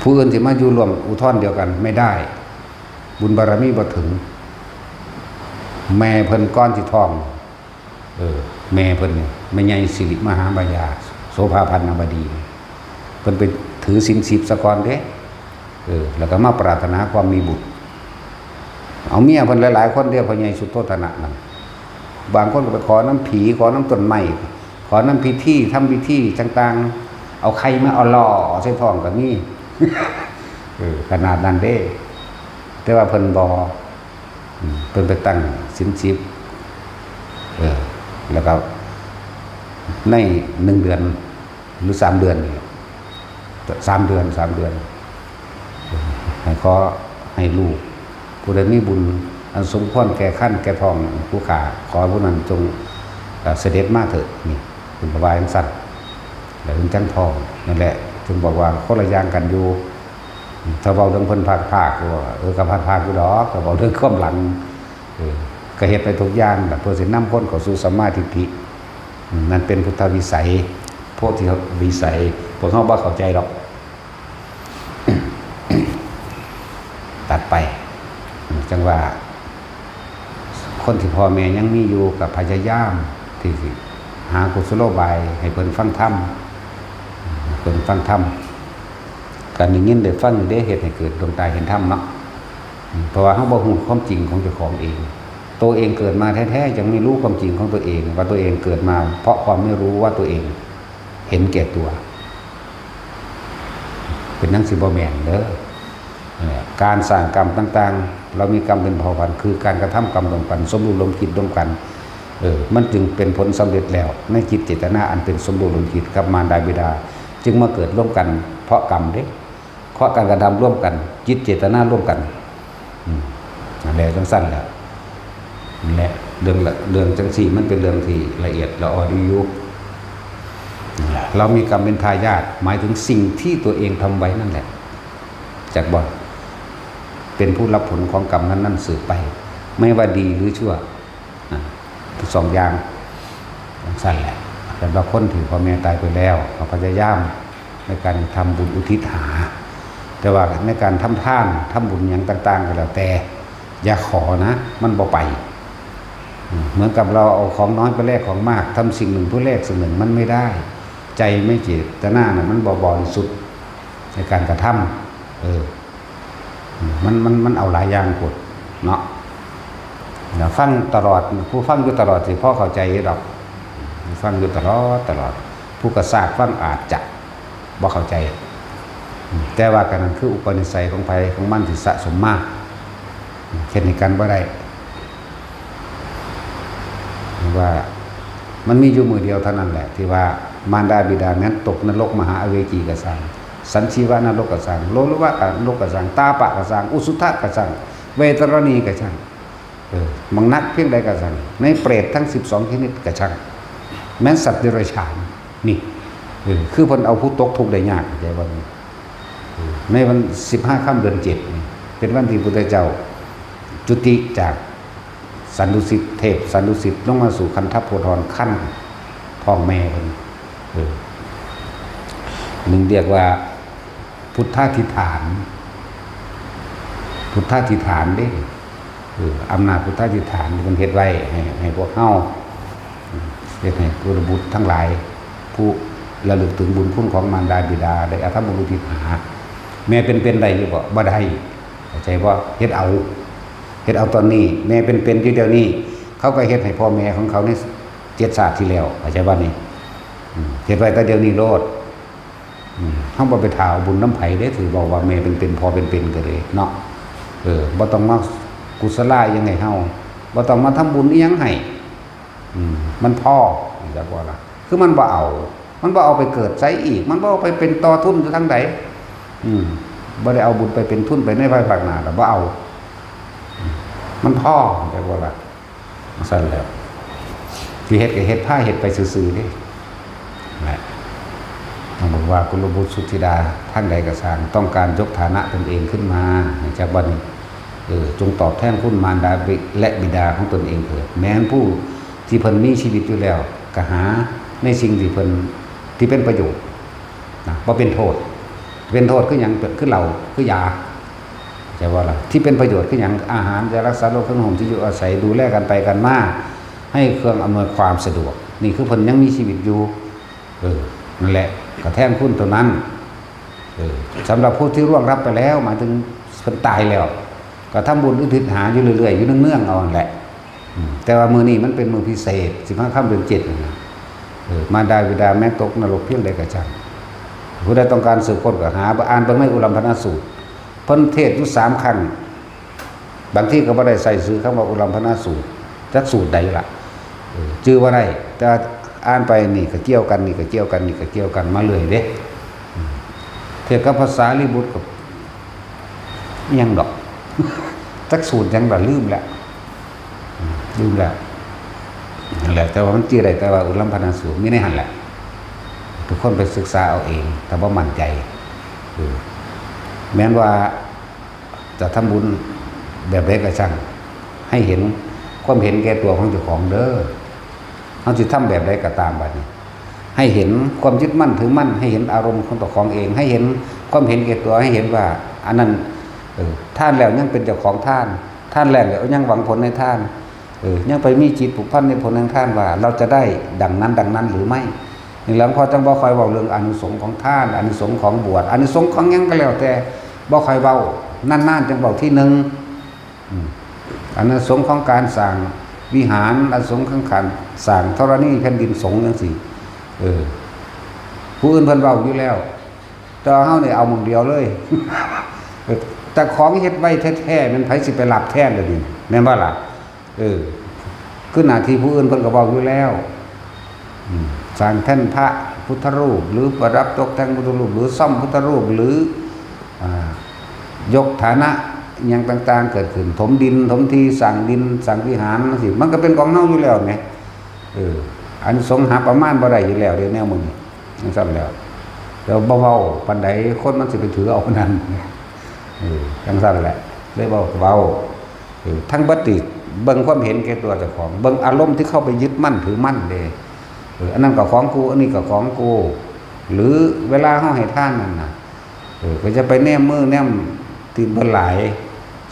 ผู้อื่นสิมาอยู่ร่วมอุทธรณ์เดียวกันไม่ได้ บุญบารมีบ่ถึง แม่เพิ่นก่อนสิท้อง เออ แม่เพิ่นนี่ แม่ใหญ่สิริมหามายา โสภาพันนวดี เพิ่นไปถือศีลสิบซะก่อนเด้ เออ แล้วก็มาปรารถนาความมีบุตร เอาเมียเพิ่นหลายๆ คนเด้ พ่อใหญ่สุโธทนะนั่น บางคนก็ไปขอนำผี ขอนำต้นไม้ ขอนำพิธี ทำพิธีต่างๆ เอาไข่มาเอาหล่อใส่ท้องก็มี เออ ขนาดนั้นเด้ แต่ว่าเพิ่นบ่ อืม เพิ่นไปตั้งศีลสิบ เออ แล้วก็ในหนึ่งเดือน หรือสามเดือนนี่ สามเดือน สามเดือน ให้ขอให้ลูก ผู้ใดมีบุญอันสมควรแก่ครรภ์แก่ท้องผู้ข้า ขอผู้นั้นจง เอ่อ เสด็จมาเถิด นี่ เพิ่นก็ว่าจั่งซั้น แล้วเพิ่นจั่งท้อง นั่นแหละ จึงบอกว่าคนละอย่างกันอยู่ ถ้าเว้าเรื่องเพิ่นพลัดพรากอยู่ว่า เออ ก็พลัดพรากอยู่ดอก ถ้าเว้าเรื่องความหลัง เออ ก็เฮ็ดไปทุกอย่างล่ะ เพื่อสินำคนเข้าสู่สัมมาทิฏฐิ อืม นั่นเป็นพุทธวิสัย โพธิวิสัย พวกเฮาบ่เข้าใจดอก ตัดไป อืม จั่งว่า คนที่พ่อแม่ยังมีอยู่ก็พยายามที่สิหากุศโลบายให้เพิ่นฟังธรรม เพิ่นฟังธรรม การได้ยินได้ฟังนี่เด้ เฮ็ดให้เกิดดวงตาเห็นธรรมเนาะ อืม เพราะว่าเฮาบ่ฮู้ความจริงของเจ้าของเอง ตัวเองเกิดมาแท้ๆ ยังไม่รู้ความจริงของตัวเอง ว่าตัวเองเกิดมาเพราะความไม่รู้ว่าตัวเองเห็นแก่ตัว เป็นจั่งซี้บ่แม่นเด้อ นั่นแหละ การสร้างกรรมต่างๆ เรามีกรรมเป็นเผ่าพันธุ์ คือการกระทำกรรมร่วมกัน สมรู้ร่วมคิดร่วมกัน เออ มันจึงเป็นผลสำเร็จแล้ว ในจิตเจตนาอันเป็นสมรู้ร่วมคิดกับมารดาบิดา จึงมาเกิดร่วมกันเพราะกรรมเด้ เพราะการกระทำร่วมกัน จิตเจตนาร่วมกัน อืม นั่นแหละ จั่งซั้นแหละ นั่นแหละ เรื่องละ เรื่องจั่งซี้มันเป็นเรื่องที่ละเอียดละออดีอยู่ นั่นแหละ เรามีกรรมเป็นทายาท หมายถึงสิ่งที่ตัวเองทำไว้นั่นแหละ จักบ่ เป็นผู้รับผลของกรรมนั้นๆ สืบไป ไม่ว่าดีหรือชั่ว นะ ทั้งสองอย่าง จั่งซั้นแหละ แต่ว่าคนที่พ่อแม่ตายไปแล้ว ก็พยายามในการทำบุญอุทิศหา แต่ว่าในการทำทาน ทำบุญหยังต่างๆ ก็แล้วแต่ อย่าขอนะ มันบ่ไป อืม เหมือนกับเราเอาของน้อยไปแลกของมาก ทำสิ่งหนึ่งเพื่อแลกสิ่งหนึ่ง มันไม่ได้ ใจไม่เจตนาน่ะ มันบ่บริสุทธิ์ในการกระทำ เออ มัน มัน มันเอาหลายอย่างโพดเนาะ แล้วฟังตลอด ผู้ฟังอยู่ตลอดสิพอเข้าใจดอก ฟังอยู่ตลอดตลอด ผู้กระซากฟังอาจจะบ่เข้าใจ แต่ว่าก็นั่นคืออุปนิสัยของไผของมันที่สะสมมา เฮ็ดให้กันบ่ได้ ว่ามันมีอยู่มื้อเดียวเท่านั้นแหละ ที่ว่ามารดาบิดานั้นตกนรกมหาอเวจีก็ซ่าง สันชีวะนรกก็ซ่าง โลลุวะนรกก็ซ่าง ตาปะก็ซ่าง อุสุทะก็ซ่าง เวตรณีก็ซ่าง เออ มันหนักเพียงใดก็ซ่าง ในเปรตทั้งสิบสองชนิดก็ซ่าง แม้นสัตว์เดรัจฉาน นี่ เออ คือเพิ่นเอาผู้ตกทุกข์ได้ยาก เข้าใจบ่นี่ เออ ในวันสิบห้าค่ำเดือนเจ็ดนี่ เป็นวันที่พุทธเจ้าจุติจากสันดุสิต เทพสันดุสิต ลงมาสู่คันธโพธร คันท้องแม่เพิ่น เออ หนึ่งเรียกว่าพุทธาธิษฐาน พุทธาธิษฐานเด้ เออ อำนาจพุทธาธิษฐานที่เพิ่นเฮ็ดไว้ให้ ให้พวกเฮา เฮ็ดให้กุลบุตรทั้งหลาย ผู้ระลึกถึงบุญคุณของมารดาบิดา ได้อาธรรมอุทิศหา แม่เป็นๆ ได้อยู่บ่? บ่ได้ เข้าใจบ่? เฮ็ดเอา เฮ็ดเอาตอนนี้ แม่เป็นๆ อยู่เดี๋ยวนี้ เขาก็เฮ็ดให้พ่อแม่ของเขาในเจ็ดชาติที่แล้ว เข้าใจบ่นี่? อืม เฮ็ดไว้แต่เดี๋ยวนี้โลด อืม เฮาบ่ไปถ่าเอาบุญนำไผเด้ ถือบอกว่าแม่เป็นๆ พ่อเป็นๆ ก็เลยเนาะ เออ บ่ต้องมากุศลาอิหยังให้เฮา บ่ต้องมาทำบุญอิหยังให้ อืม มันพอ จักว่าล่ะ คือมันบ่เอา มันบ่เอาไปเกิดไสอีก มันบ่เอาไปเป็นต่อทุนอยู่ทางใด อืม บ่ได้เอาบุญไปเป็นทุนไปในภายภาคหน้า ก็บ่เอา อืม มันพอ จักว่าล่ะ ซั่นแหล้ว สิเฮ็ดก็เฮ็ด พาเฮ็ดไปซื่อๆเด้ นะ ต้องบอกว่ากุลบุตรสุธิดาท่านใดก็ช่าง ต้องการยกฐานะตนเองขึ้นมา จากบัดนี้ เออ จงตอบแทนคุณมารดาบิ- และบิดาของตนเองเถิด แม้นผู้ที่เพิ่นมีชีวิตอยู่แล้ว ก็หาในสิ่งที่เพิ่น ที่เป็นประโยชน์ นะ บ่เป็นโทษ เป็นโทษคือหยัง คือเหล้า คือยา ใช่บ่ล่ะ ที่เป็นประโยชน์คือหยัง อาหาร ยารักษาโรค เครื่องนุ่งห่ม ที่อยู่อาศัย ดูแลกันไปกันมา ให้เครื่องอำนวยความสะดวก นี่คือเพิ่นยังมีชีวิตอยู่ เออ นั่นแหละ ก็แทนคุณตัวนั้น เออ สำหรับผู้ที่ล่วงลับไปแล้ว หมายถึงเพิ่นตายแล้ว ก็ทำบุญอุทิศหาอยู่เรื่อยๆ อยู่เนืองๆ เอานั่นแหละ อืม แต่ว่ามื้อนี้มันเป็นมื้อพิเศษ สิบห้าค่ำเดือนเจ็ดนี่นะ เออ มารดาบิดาแม้ตกนรกเพียงใดก็ช่าง ผู้ใดต้องการสืบค้นก็หา อ่านเบิ่งในอุลัมพนสูตร เพิ่นเทศน์อยู่สามครั้ง บางทีก็บ่ได้ใส่ชื่อคำว่าอุลัมพนสูตร จักสูตรใดล่ะ เออ ชื่อบ่ได้ แต่ว่าอ่านไปนี่ก็เกี่ยวกัน นี่ก็เกี่ยวกัน นี่ก็เกี่ยวกันมาเรื่อยเด้ อืม เทียบกับภาษาลีบุตรก็อิหยังดอก จักสูตรหยังล่ะ ลืมแล้ว อืม ลืมแล้ว นั่นแหละ แต่ว่ามันชื่อได้ แต่ว่าอุลัมพนสูตรมีในหั่นแหละ ทุกคนไปศึกษาเอาเอง ถ้าบ่มั่นใจ เออ แม้นว่าจะทำบุญแบบใดก็ช่าง ให้เห็นความเห็นแก่ตัวของเจ้าของเด้อ เฮาสิทำแบบใดก็ตามบัดนี้ ให้เห็นความยึดมั่นถือมั่น ให้เห็นอารมณ์ของเจ้าของเอง ให้เห็นความเห็นแก่ตัว ให้เห็นว่าอันนั้น เออ ทานแล้วยังเป็นเจ้าของทาน ทานแล้วยังหวังผลในทาน เออ ยังไปมีจิตผูกพันในผลแห่งทานว่าเราจะได้ดังนั้นดังนั้นหรือไม่ นี่หลวงพ่อจังบ่ค่อยเว้าเรื่องอานิสงส์ของทาน อานิสงส์ของบวช อานิสงส์ของหยังก็แล้วแต่ บ่ค่อยเว้า นานๆจังเว้าทีหนึ่ง อืม อานิสงส์ของการสร้างวิหาร อานิสงส์ของการสร้างธรณีแผ่นดินสงฆ์จังซี้ เออ ผู้อื่นเพิ่นเว้าอยู่แล้ว แต่ว่าเฮานี่เอาหม่องเดียวเลย เออ แต่ของเฮ็ดไว้แท้ๆ แม่นไผสิไปรับแทนล่ะนี่ แม่นบ่ล่ะ เออ คือหน้าที่ผู้อื่นเพิ่นก็เว้าอยู่แล้ว อืม สร้างแท่นพระพุทธรูป หรือประดับตกแต่งพุทธรูป หรือซ่อมพุทธรูป หรือ อ่า ยกฐานะอิหยังต่างๆ เกิดขึ้น ถมดิน ถมที่ สร้างดิน สร้างวิหารจังซี้ มันก็เป็นของเฮาอยู่แล้วแหม เออ อานิสงส์หาประมาณบ่ได้อยู่แล้วเด้ แนวหมู่นี้ จังซั่นแหล้ว แต่บ่เว้าปานใด คนมันสิไปถือเอานั้น เออ จังซั่นแหละ เลยบ่เว้า เออ ทั้งเบิดนี่เบิ่งความเห็นแก่ตัวเจ้าของ เบิ่งอารมณ์ที่เข้าไปยึดมั่นถือมั่นเด้ เออ อันนั้นก็ของกู อันนี้ก็ของกู หรือเวลาเฮาให้ทานนั่นน่ะ เออ ก็จะไปแนมมือแนมตีนเพิ่นหลาย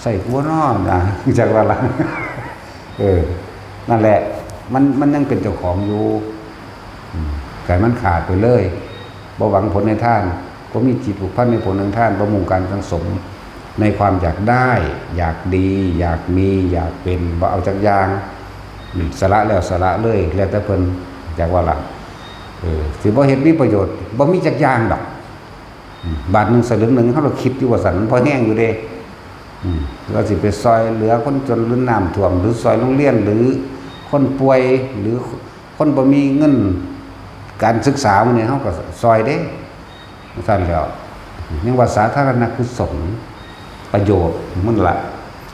ใส่กูบ่น้อนะ จักว่าล่ะ เออ นั่นแหละ มัน มันยังเป็นเจ้าของอยู่ อืม ก็ให้มันขาดไปเลย บ่หวังผลในทาน บ่มีจิตผูกพันในผลแห่งทาน บ่มุ่งการสังสมในความอยากได้ อยากดี อยากมี อยากเป็น บ่เอาจักอย่าง อืม สละแล้วสละเลย แล้วแต่เพิ่น จักว่าล่ะ เออ สิบ่เฮ็ดมีประโยชน์ บ่มีจักอย่างดอก อืม บาทหนึ่งสลึงหนึ่ง เฮาก็คิดอยู่ว่าซั่น มันพอแฮงอยู่เด้ อืม ว่าสิไปซ่อยเหลือคนจน หรือน้ำท่วม หรือซ่อยโรงเรียน หรือคนป่วย หรือคนบ่มีเงินการศึกษาหมู่นี้ เฮาก็ซ่อยเด้ ซั่นแหล้ว ยังว่าสาธารณกุศล ประโยชน์มันละ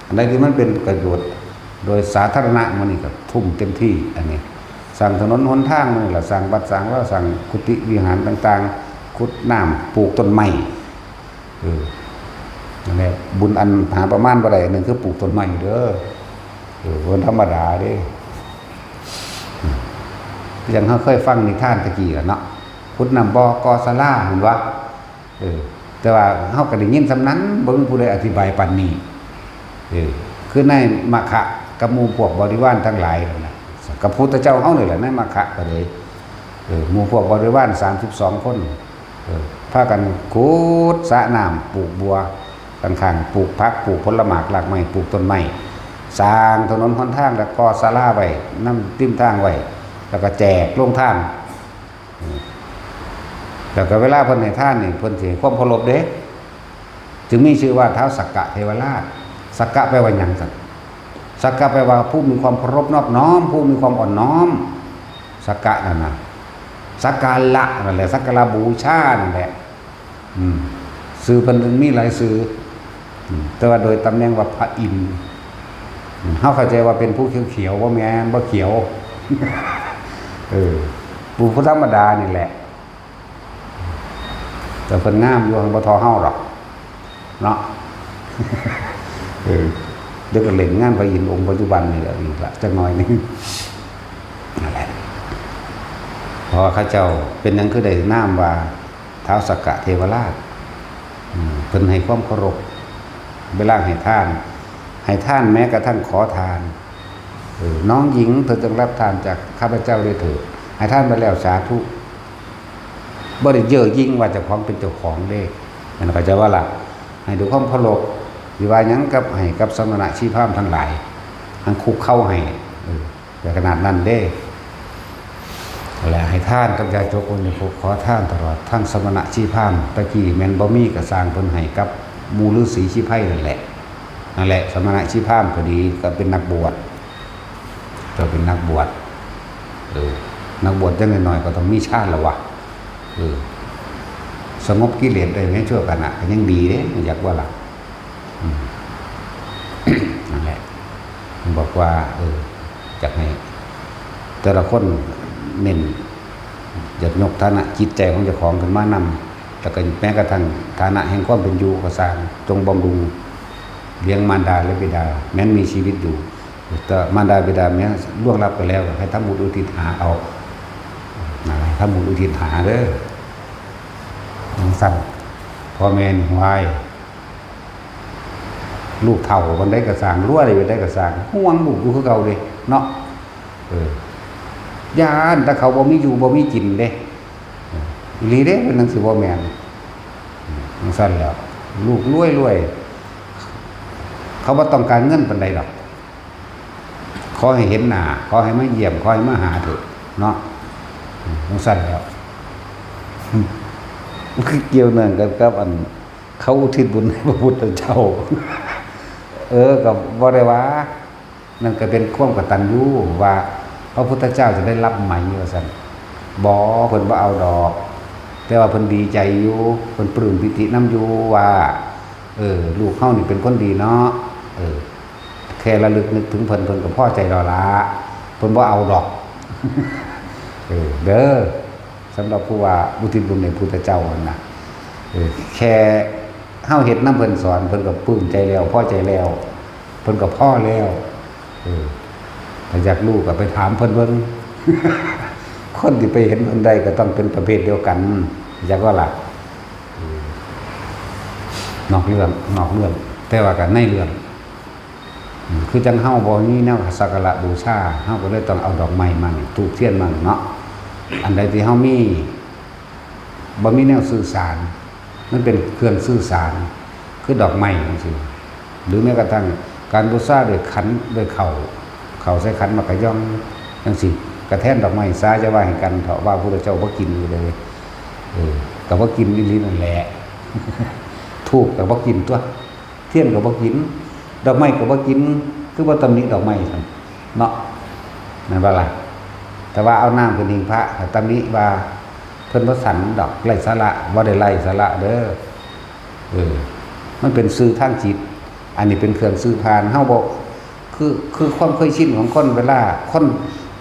อันใดที่มันเป็นประโยชน์โดยสาธารณะหมู่นี้ก็ทุ่มเต็มที่ อันนี้ สร้างถนนหนทางหมู่นี้ล่ะ สร้างวัดสร้างวา สร้างกุฏิวิหารต่างๆ ขุดน้ำ ปลูกต้นไม้ เออ นั่นแหละ บุญอันหาประมาณบ่ได้ อันหนึ่งคือปลูกต้นไม้เด้อ เออ บ่ธรรมดาเด้ อย่างเฮาเคยฟังนิทานตะกี้ล่ะเนาะ ขุดน้ำบ่อ ก่อศาลา เห็นบ่ เออ แต่ว่าเฮาก็ได้ยินส่ำนั้น บ่มีผู้ใดอธิบายปานนี้ เออ คือในมัคคะกับหมู่พวกบริวารทั้งหลายนั่นน่ะ กับพุทธเจ้าเฮานี่แหละ ในมัคคะก็ได้ เออ หมู่พวกบริวารสามสิบสองคน เออ พากันขุดสระน้ำ ปลูกบัวข้างๆ ปลูกผัก ปลูกผลหมากรากไม้ ปลูกต้นไม้ สร้างถนนหนทาง แล้วก่อศาลาไว้นำริมทางไว้ แล้วก็แจกโรงทาน อืม แล้วก็เวลาเพิ่นให้ทานนี่ เพิ่นสิให้ความเคารพเด้ จึงมีชื่อว่าท้าวสักกะเทวราช สักกะแปลว่าหยังซั่น สักกะแปลว่าผู้มีความเคารพนอบน้อม ผู้มีความอ่อนน้อม สักกะนั่นน่ะ สักการะนั่นแหละ สักการะบูชานั่นแหละ อืม ชื่อเพิ่นมีหลายชื่อ อืม แต่ว่าโดยตำแหน่งว่าพระอินทร์ เฮาเข้าใจว่าเป็นผู้เขียวๆ บ่แม่น บ่เขียว เออ ผู้ธรรมดานี่แหละ แต่เพิ่นงามอยู่ บ่ท่อเฮาดอก เนาะ เออ เดี๋ยวก็เล่นงานพระอินทร์องค์ปัจจุบันนี่แหละ อีกละจักหน่อยหนึ่ง นั่นแหละ เพราะว่าเขาเจ้าเป็นหยังคือได้นามว่าท้าวสักกะเทวราช อืม เพิ่นให้ความเคารพ เวลาให้ทาน ให้ทานแม้กระทั่งขอทาน เออ น้องหญิงเธอจงรับทานจากข้าพเจ้าด้วยเถิด ให้ทานไปแล้วสาธุ บ่ได้เย่อหยิ่งว่าเจ้าของเป็นเจ้าของเด้ มันก็จะว่าล่ะ ให้ด้วยความเคารพ สิว่าหยังกับ ให้กับสมณะชีพราหมณ์ทั้งหลาย ทั้งคุกเข่าให้ เออ แต่ขนาดนั้นเด้ และให้ทานกับญาติโยมอุปนิพกขอทานตลอด ทั้งสมณะชีพราหมณ์ ตะกี้แม่นบ่มีก็สร้างเพิ่นให้กับหมู่ฤาษีชีไพรนั่นแหละ นั่นแหละ สมณะชีพราหมณ์ก็ดี ก็เป็นนักบวช ก็เป็นนักบวช เออ นักบวชจักหน่อยๆ ก็ต้องมีฌานแล้ววะ เออ สงบกิเลสได้ในชั่วขณะก็ยังดีเด้ อยากว่าล่ะ อืม นั่นแหละ บอกว่า เออ อยากให้แต่ละคนเน้น อยากยกฐานะจิตใจของเจ้าของขึ้นมานำ แล้วก็แม้กระทั่งฐานะแห่งความเป็นอยู่ก็สร้าง จงบำรุงเลี้ยงมารดาและบิดา แม้นมีชีวิตอยู่ แต่มารดาบิดาแม้ล่วงลับไปแล้ว ให้ทำบุญอุทิศหาเอา นะ ให้ทำบุญอุทิศหาเด้อ จั่งซั้น พ่อแม่นี่ไหว้ ลูกเฒ่าปานใดก็ซ่าง รวยปานใดก็ซ่าง ห่วงลูกอยู่คือเก่าเด้ เนาะ เออ ย้านแต่เขาบ่มีอยู่บ่มีกินเด้ เออ อีหลีเด้ มันจั่งสิบ่แม่น อืม จั่งซั้นแหล้ว ลูกรวยๆ เขาบ่ต้องการเงินปานใดดอก ขอให้เห็นหน้า ขอให้มาเยี่ยม ขอให้มาหาเถอะ เนาะ อืม จั่งซั้นแหล้ว อืม มันคือเกี่ยวเนื่องกันกับอัน เขาอุทิศบุญให้พระพุทธเจ้า เออ ก็บ่ได้ว่า นั่นก็เป็นความกตัญญูว่าพระพุทธเจ้าจะได้รับไหมว่าซั่น บ่ เพิ่นบ่เอาดอก แต่ว่าเพิ่นดีใจอยู่ เพิ่นปลื้มปิตินำอยู่ว่า เออ ลูกเฮานี่เป็นคนดีเนาะ เออ แค่ระลึกนึกถึงเพิ่น เพิ่นก็พอใจแล้วล่ะ เพิ่นบ่เอาดอก เออ เด้อ สำหรับผู้ว่าอุทิศบุญให้พุทธเจ้าหั่นน่ะ เออ แค่เฮาเฮ็ดนำเพิ่นสอน เพิ่นก็ปลื้มใจแล้ว พอใจแล้ว เพิ่นก็พอแล้ว เออ ถ้าอยากรู้ก็ไปถามเพิ่นเบิ่ง คนที่ไปเห็นเพิ่นได้ก็ต้องเป็นประเภทเดียวกัน อยากว่าล่ะ เออ นอกเรื่อง นอกเรื่อง แต่ว่าก็ในเรื่อง อืม คือจั่งเฮาบ่มีแนวสักการะบูชา เฮาก็เลยต้องเอาดอกไม้มานี่ ธูปเทียนมานี่เนาะ อันใดที่เฮามี บ่มีแนวสื่อสาร มันเป็นเครื่องสื่อสาร คือดอกไม้จั่งซี้ หรือแม้กระทั่งการบูชาด้วยขัน ด้วยข้าว ข้าวใส่ขันหมากกะหย่องจั่งซี้ ก็แทนดอกไม้ซะ อย่าว่าให้กันเถาะ ว่าพุทธเจ้าบ่กินอยู่เลย เออ ก็บ่กินอีหลีนั่นแหละ ธูปก็บ่กินตั่ว เทียนก็บ่กิน ดอกไม้ก็บ่กิน คือบ่ตำหนิดอกไม้ซั่นเนาะ แม่นบ่ล่ะ แต่ว่าเอาน้ำขึ้นหิ้งพระก็ตำหนิว่าเพิ่นบ่ฉันดอก ไร้สาระ บ่ได้ไร้สาระเด้อ เออ มันเป็นสื่อทางจิต อันนี้เป็นเครื่องสื่อผ่าน เฮาบ่ คือ คือความเคยชินของคน เวลาคน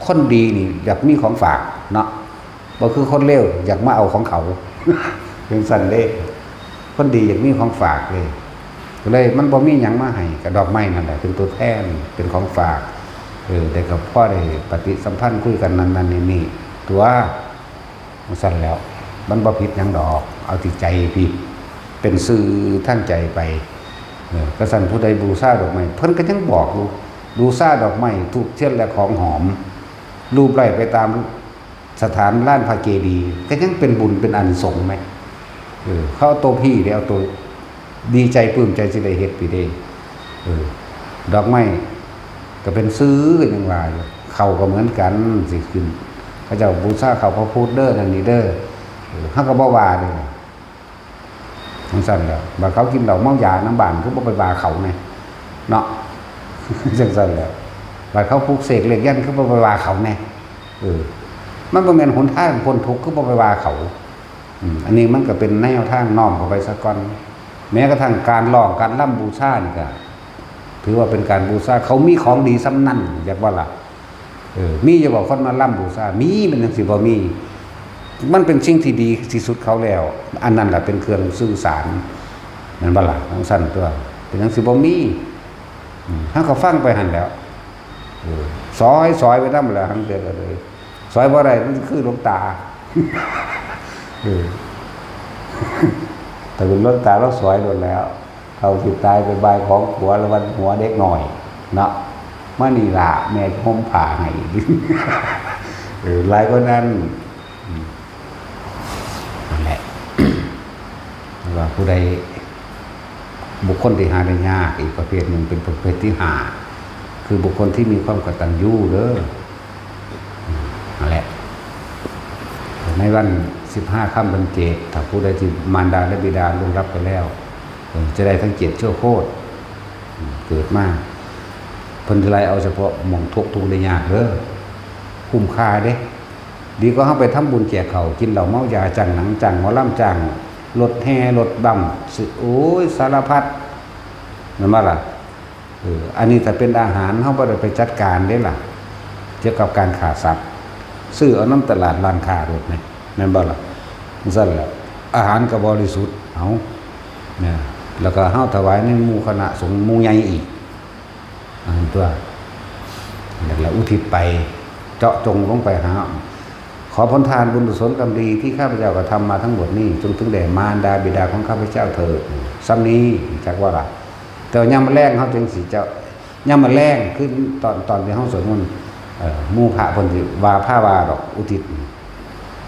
คนดีนี่อยากมีของฝากเนาะ บ่คือคนเลวอยากมาเอาของเขา เป็นซั่นเด้ คนดีอยากมีของฝากเด้ ก็เลยมันบ่มีหยังมาให้ ก็ดอกไม้นั่นแหละเป็นตัวแทน เป็นของฝาก เออ ได้ก็พอได้ปฏิสัมพันธ์คุยกันนั่นนั่นนี่นี่ ตัว จั่งซั้นแหล้ว มันบ่ผิดหยังดอก เอาที่ใจพี่ เป็นสื่อทางใจไป เออ ก็ซั่นผู้ใดบูชาดอกไม้ เพิ่นก็ยังบอกอยู่ บูชาดอกไม้ ธูปเทียนและของหอม ลูบไล้ไปตามสถานลานพระเจดีย์ ก็ยังเป็นบุญเป็นอานิสงส์แหม เออ เขาเอาตัวพี่เด้ เอาตัวดีใจปลื้มใจสิได้เฮ็ดพี่เด้ เออ ดอกไม้ก็เป็นสื่อ ก็ยังว่าอยู่ ข้าวก็เหมือนกัน สิขึ้น เขาเจ้าบูชาข้าวพระพุทธเด้อ นั่นนี่เด้อ เออ เฮาก็บ่ว่าเด้ จั่งซั้นแหล้ว บัดเขากินเหล้าเมายานำบ้าน คือบ่ไปว่าเขาแหน่ เนาะ จั่งซั้นแหล้ว บัดเขาปลุกเสกเลขยันต์ คือบ่ไปว่าเขาแหน่ เออ มันบ่แม่นหนทางพ้นทุกข์ คือบ่ไปว่าเขา อืม อันนี้มันก็เป็นแนวทางน้อมเข้าไปซะก่อน แม้กระทั่งการร้องการรำบูชานี่ก็ ถือว่าเป็นการบูชา เขามีของดีส่ำนั้น อยากว่าล่ะ เออ มีอยู่บ่คนมาร่ำบูชา มี มันจั่งสิบ่มี มันเป็นสิ่งที่ดีที่สุดเขาแล้ว อันนั้นล่ะเป็นเครื่องสื่อสาร แม่นบ่ล่ะ จั่งซั้นตั๊ว เป็นจั่งสิบ่มี อืม เฮาก็ฟังไปหั่นแหล้ว เออ สอย สอยไปนำแหล้ว หั้งเทื่อก็เลย สอยบ่ได้ มันคือหลวงตา เออ ถ้าเป็นหลวงตาลาวสอยโลดแล้ว เขาสิตายไปบ่ายของผัว แล้ววันหัวเด็กน้อย เนาะ มานี่ล่ะ แม่ห่มผ้าให้ เออ หลายกว่านั้น อืม นั่นแหละ ว่าผู้ใด บุคคลที่หาได้ยากอีกประเภทหนึ่ง เป็นประเภทที่ห้า คือบุคคลที่มีความกตัญญูเด้อ อืม นั่นแหละ ในวันสิบห้าค่ำเดือนเจ็ด ถ้าผู้ใดที่มารดาและบิดาล่วงลับไปแล้ว เออ จะได้ทั้งเจ็ดชั่วโคตร อืม เกิดมา เพิ่นสิไล่เอาเฉพาะหม่องทุกข์ทุกข์ได้ยากเด้อ คุ้มค่าเด้ ดีกว่าเฮาไปทำบุญแจกข้าว กินเหล้าเมายา จ้างหนัง จ้างหมอลำ จ้างรถแห่ รถบัม สิ โอ้ย สารพัด แม่นบ่ล่ะ เออ อันนี้ถ้าเป็นอาหาร เฮาบ่ได้ไปจัดการเด้ล่ะ เกี่ยวกับการฆ่าสัตว์ ซื้อเอานำตลาดร้านค้าโลดแหม แม่นบ่ล่ะ จั่งซั้นแหละ อาหารก็บริสุทธิ์ เอา นะ แล้วก็เฮาถวายในหมู่คณะสงฆ์หมู่ใหญ่อีก อันตั๊ว นั่นแหละ อุทิศไป เจาะจงลงไปหา ขอผลทานบุญกุศลกรรมดีที่ข้าพเจ้ากระทำมาทั้งหมดนี้ จงถึงแด่มารดาบิดาของข้าพเจ้าเถิด ส่ำนี้ จักว่าล่ะ แต่ว่ายามมื้อแลงเฮาจั่งสิเจาะ ยามมื้อแลงคือตอน ตอนที่เฮาสวดมนต์ เอ่อ หมู่พระเพิ่นสิว่าพาว่าดอก อุทิศ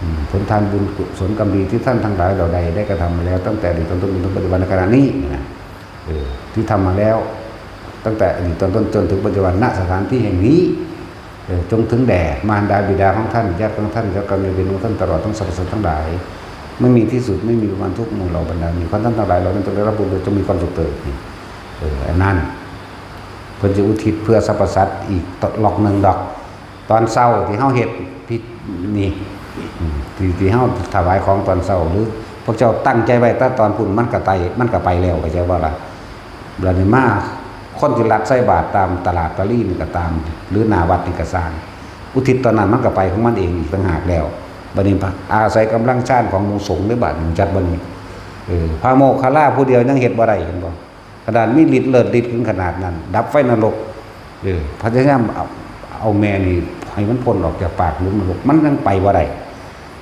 อืม ผลทานบุญกุศลกรรมดีที่ท่านทั้งหลายเหล่าใดได้กระทำมาแล้ว ตั้งแต่อดีตตอนต้นจนถึงปัจจุบันในขณะนี้นะ เออ ที่ทำมาแล้ว ตั้งแต่อดีตตอนต้นจนถึงปัจจุบัน ณ สถานที่แห่งนี้ เออ จงถึงแด่มารดาบิดาของท่าน ญาติของท่าน เจ้ากรรมนายเวรของท่าน ตลอดทั้งสรรพสัตว์ทั้งหลาย ไม่มีที่สุด ไม่มีประมาณ ทุกหมู่เหล่าบรรดา มีความท่านทั้งหลายเหล่านั้นจงได้รับบุญโดยจงมีความสุขเถิด นี่ เออ อันนั้น เพิ่นจะอุทิศเพื่อสรรพสัตว์อีกล็อกหนึ่งดอก ตอนเช้าที่เฮาเฮ็ดพิธีนี่ อืม ที่ ที่เฮาถวายของตอนเช้า หรือพวกเจ้าตั้งใจไว้แต่ตอนพุ้น มันก็ไต มันก็ไปแล้ว เข้าใจบ่ล่ะ บัดนี้มา คนที่ลักใส่บาตรตามตลาดตะลีนี่ก็ตาม หรือหน้าวัดนี่ก็ซ่าง อุทิศตอนนั้นมันก็ไปของมันเองอีกต่างหากแล้ว บัดนี้อาศัยกำลังฌานของหมู่สงฆ์เด้อบาดนี้ จักบ่นี่ เออ พระโมคคัลลาผู้เดียวยังเฮ็ดบ่ได้ เห็นบ่ ขนาดมีฤทธิ์เลิศฤทธิ์ถึงขนาดนั้น ดับไฟนรก เออ พยายามเอา เอาแม่นี่ให้มันพ้นออกจากปากหลุมนรก มันยังไปบ่ได้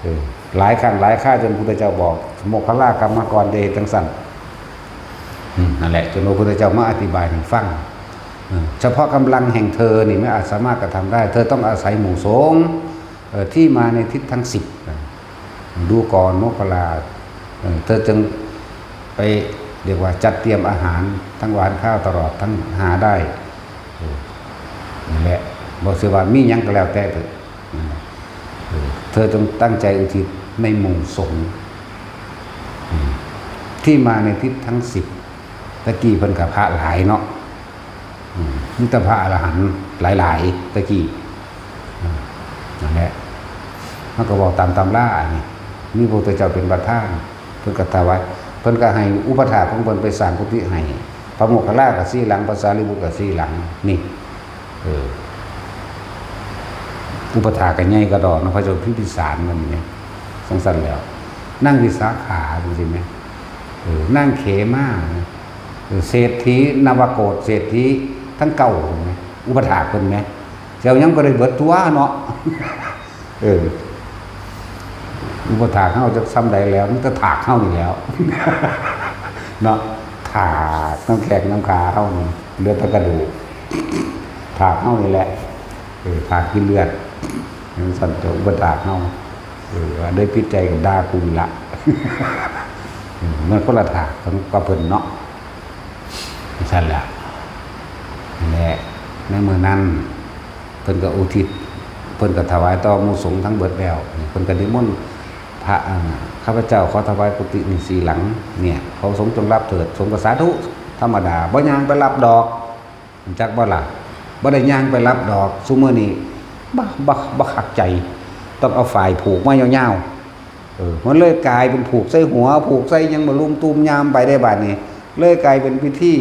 เออ หลายครั้งหลายคราจนพุทธเจ้าบอก โมคคัลลากรรมกร อย่าเฮ็ดจั่งซั้น อืม นั่นแหละ จนพระพุทธเจ้ามาอธิบายให้ฟัง เออ เฉพาะกำลังแห่งเธอนี่ไม่อาจสามารถกระทำได้ เธอต้องอาศัยหมู่สงฆ์ เอ่อ ที่มาในทิศทั้งสิบ ดูก่อนโมคคัลลา เอ่อ เธอจงไป เรียกว่าจัดเตรียมอาหารทั้งหวานข้าวตลอดทั้งหาได้ เออ นั่นแหละ บ่เสียว่ามีหยังก็แล้วแต่เถอะ นั่นแหละ เออ เธอจงตั้งใจอุทิศในหมู่สงฆ์ อืม ที่มาในทิศทั้งสิบ ตะกี้เพิ่นก็พระหลายเนาะ อืม มีแต่พระอรหันต์หลายๆ ตะกี้ อืม นั่นแหละ มันก็บอกตามตำราอันนี้ มีพระพุทธเจ้าเป็นประธาน เพิ่นก็ถวาย เพิ่นก็ให้อุปัฏฐากของเพิ่นไปสร้างกุฏิให้ พระโมคคัลลาก็สี่หลัง พระสารีบุตรก็สี่หลัง นี่ เออ อุปัฏฐากก็ใหญ่กระดอกนะ พระเจ้าพิมพิสารนั่นนี่ จั่งซั้นแล้ว นางวิสาขาจั่งซี้แหม เออ นางเขมา เออ เศรษฐีนวโกศ เศรษฐีทั้งเก้าแหม อุปัฏฐากเพิ่นแหม เจ้ายังบ่ได้เบิดตั๊วเนาะ เออ อุปัฏฐากเฮาจักส่ำใดแล้ว มันก็ถากเฮานี่แหล้ว เนาะ ถากนำแข้งนำขาเฮานี่ เหลือแต่กระดูก ถากเฮานี่แหละ เออ ถากกินเลือด จั่งซั้นตัวอุปัฏฐากเฮา เออ ว่าได้ผิดใจกับด่ากูนี่ละ เออ มันคนละถากกับเพิ่นเนาะ จั่งซั้นแหละ นั่นแหละ ในมื้อนั้น เพิ่นก็อุทิศ เพิ่นก็ถวายต่อหมู่สงฆ์ทั้งเบิดแล้ว เพิ่นก็นิมนต์พระ อ่า ข้าพเจ้าขอถวายกุฏินี่สี่หลัง เนี่ย ขอสงฆ์จงรับเถิด สงฆ์ก็สาธุ ธรรมดา บ่ย่างไปรับดอก จักบ่ล่ะ บ่ได้ย่างไปรับดอก ซุมื้อนี้ บ่ บ่ บ่คักใจ ต้องเอาฝ้ายผูกมายาวๆ เออ มันเลยกลายเป็นผูกใส่หัว ผูกใส่หยังบ่ลุมตูมยามไปได้บาดนี้ เลยกลายเป็นพิธี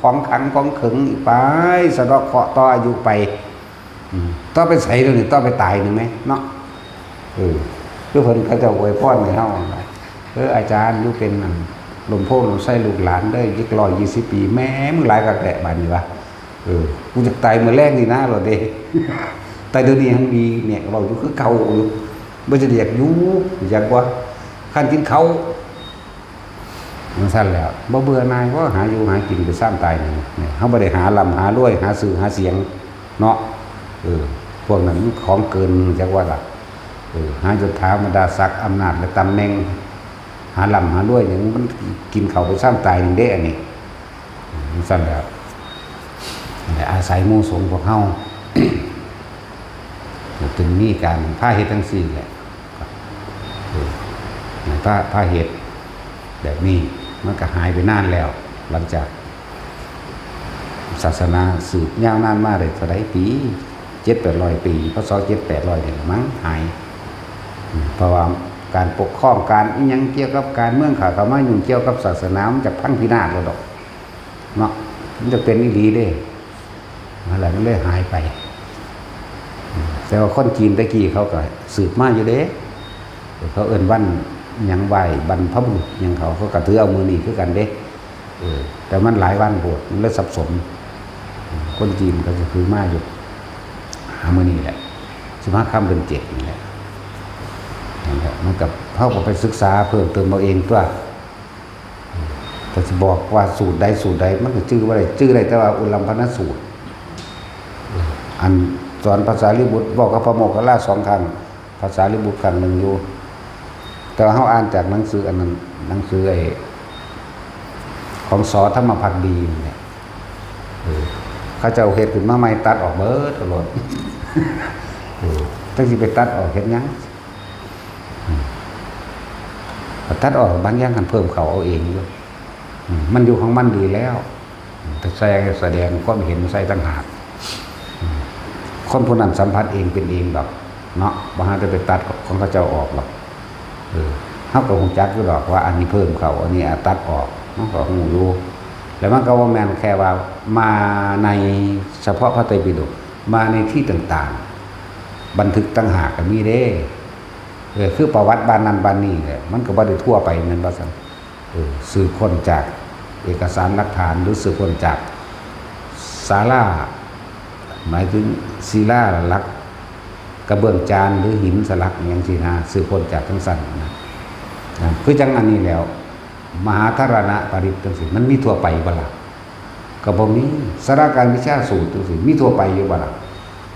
ของขังของเขิงอีกไป สะเดาะเคราะห์ต่ออายุไป อืม ต่อไปไสเดี๋ยวนี้ ต่อไปตายนี่แหมเนาะ เออ คือเพิ่นเขาเจ้าอวยพรให้เฮา เออ อาจารย์อยู่เป็นนั่น ลมโพธิ์ลมไส้ลูกหลานเด้อ อีกร้อยยี่สิบปี แหม มึงหลายคักแท้ บาดนี้วะ เออ กูอยากตายมื้อแลงนี่นะ โลดเด้ แต่เดี๋ยวนี้ยังดีเนี่ย เว้าอยู่คือเก่าอยู่ บ่จะอยากอยู่ อยากว่า คันกินข้าว จั่งซั้นแหล้ว บ่เบื่อหน่าย บ่หาอยู่หากินไปซ้ำตายนี่ เนี่ย เฮาบ่ได้หาร่ำหารวย หาชื่อหาเสียงเนาะ เออ พวกนั้นมันของเกิน จักว่าล่ะ เออ หายศถาบรรดาศักดิ์ อำนาจและตำแหน่ง หาร่ำหารวยนี่ มันกินเข้าไปซ้ำตายนี่เด้ อันนี้ จั่งซั้นแหล้ว อาศัยหมู่สงฆ์พวกเฮา จึงมีการพาเฮ็ดจั่งซี้แหละ เออ พา พาเฮ็ดแบบนี้ มันก็หายไปนานแล้ว หลังจากศาสนาสืบยาวนานมาได้เท่าใดปี เจ็ดแปดร้อยปี พ.ศ. เจ็ดแปดร้อยนี่ละมั้ง หาย อืม เพราะว่าการปกครอง การอิหยังเกี่ยวกับการเมือง เขาเข้ามายุ่งเกี่ยวกับศาสนา มันจะพังพินาศแล้วดอก เนาะ มันจะเป็นอีหลีเด้ นั่นแหละ มันเลยหายไป แต่ว่าคนจีนแต่กี้เขาก็สืบมาอยู่เด้ เขาเอิ้นวันหยัง ไหว้บรรพบุรุษหยังเขา เขาก็ถือเอามื้อนี้คือกันเด้ เออ แต่มันหลายวันโพด มันเลยสับสน คนจีนก็จะถือมาอยู่ หามื้อนี้แหละ สิบห้าค่ำเดือนเจ็ดนี่แหละ นั่นแหละ มันก็ เขาก็ไปศึกษาเพิ่มเติมเอาเองตั๊ว แต่สิบอกว่าสูตรใดสูตรใด มันก็จื่อบ่ได้ จื่อได้แต่ว่าอุลัมพนสูตร อันสอนพระสารีบุตร บอกกับพระโมคคัลลาสองครั้ง พระสารีบุตรครั้งหนึ่งอยู่ แต่ว่าเฮาอ่านจากหนังสืออันนั้น หนังสือไอ้ ของ ส.ธรรมภักดีนี่แหละ เออ เขาเจ้าเฮ็ดขึ้นมาใหม่ ตัดออกเบิดเอาโลด เออ จักสิไปตัดออกเฮ็ดหยัง อืม ตัดออกบางอย่าง หั้นเพิ่มเข้าเอาเองอยู่ อืม มันอยู่ของมันดีแล้ว แต่แสดง แสดงความเห็นใส่ต่างหาก อืม คนผู้นั้นสัมผัสเองเป็นเองดอก เนาะ บ่หาแต่ไปตัดของเขาเจ้าออกดอก เออ เฮาก็ฮู้จักอยู่ดอกว่าอันนี้เพิ่มเข้า อันนี้ตัดออก มันก็ฮู้อยู่ แล้วมันก็บ่แม่นแค่ว่ามาในเฉพาะพระไตรปิฎก มาในที่ต่างๆ บันทึกต่างหากก็มีเด้ เออ คือประวัติบ้านนั้นบ้านนี้แหละ มันก็บ่ได้ทั่วไปแม่นบ่ซั่น เออ สืบค้นจากเอกสารหลักฐาน หรือสืบค้นจากสารา หมายถึงศิลาหลัก กระเบื้องจานหรือหินสลักอิหยังซี้นะ สืบค้นจากจั่งซั้นนะ นะ คือจั่งอันนี้แล้ว มหาธารณปริตรจั่งซี้ มันมีทั่วไปบ่ล่ะ ก็บ่มี สาราการวิชาสูตรจั่งซี้ มีทั่วไปอยู่บ่ล่ะ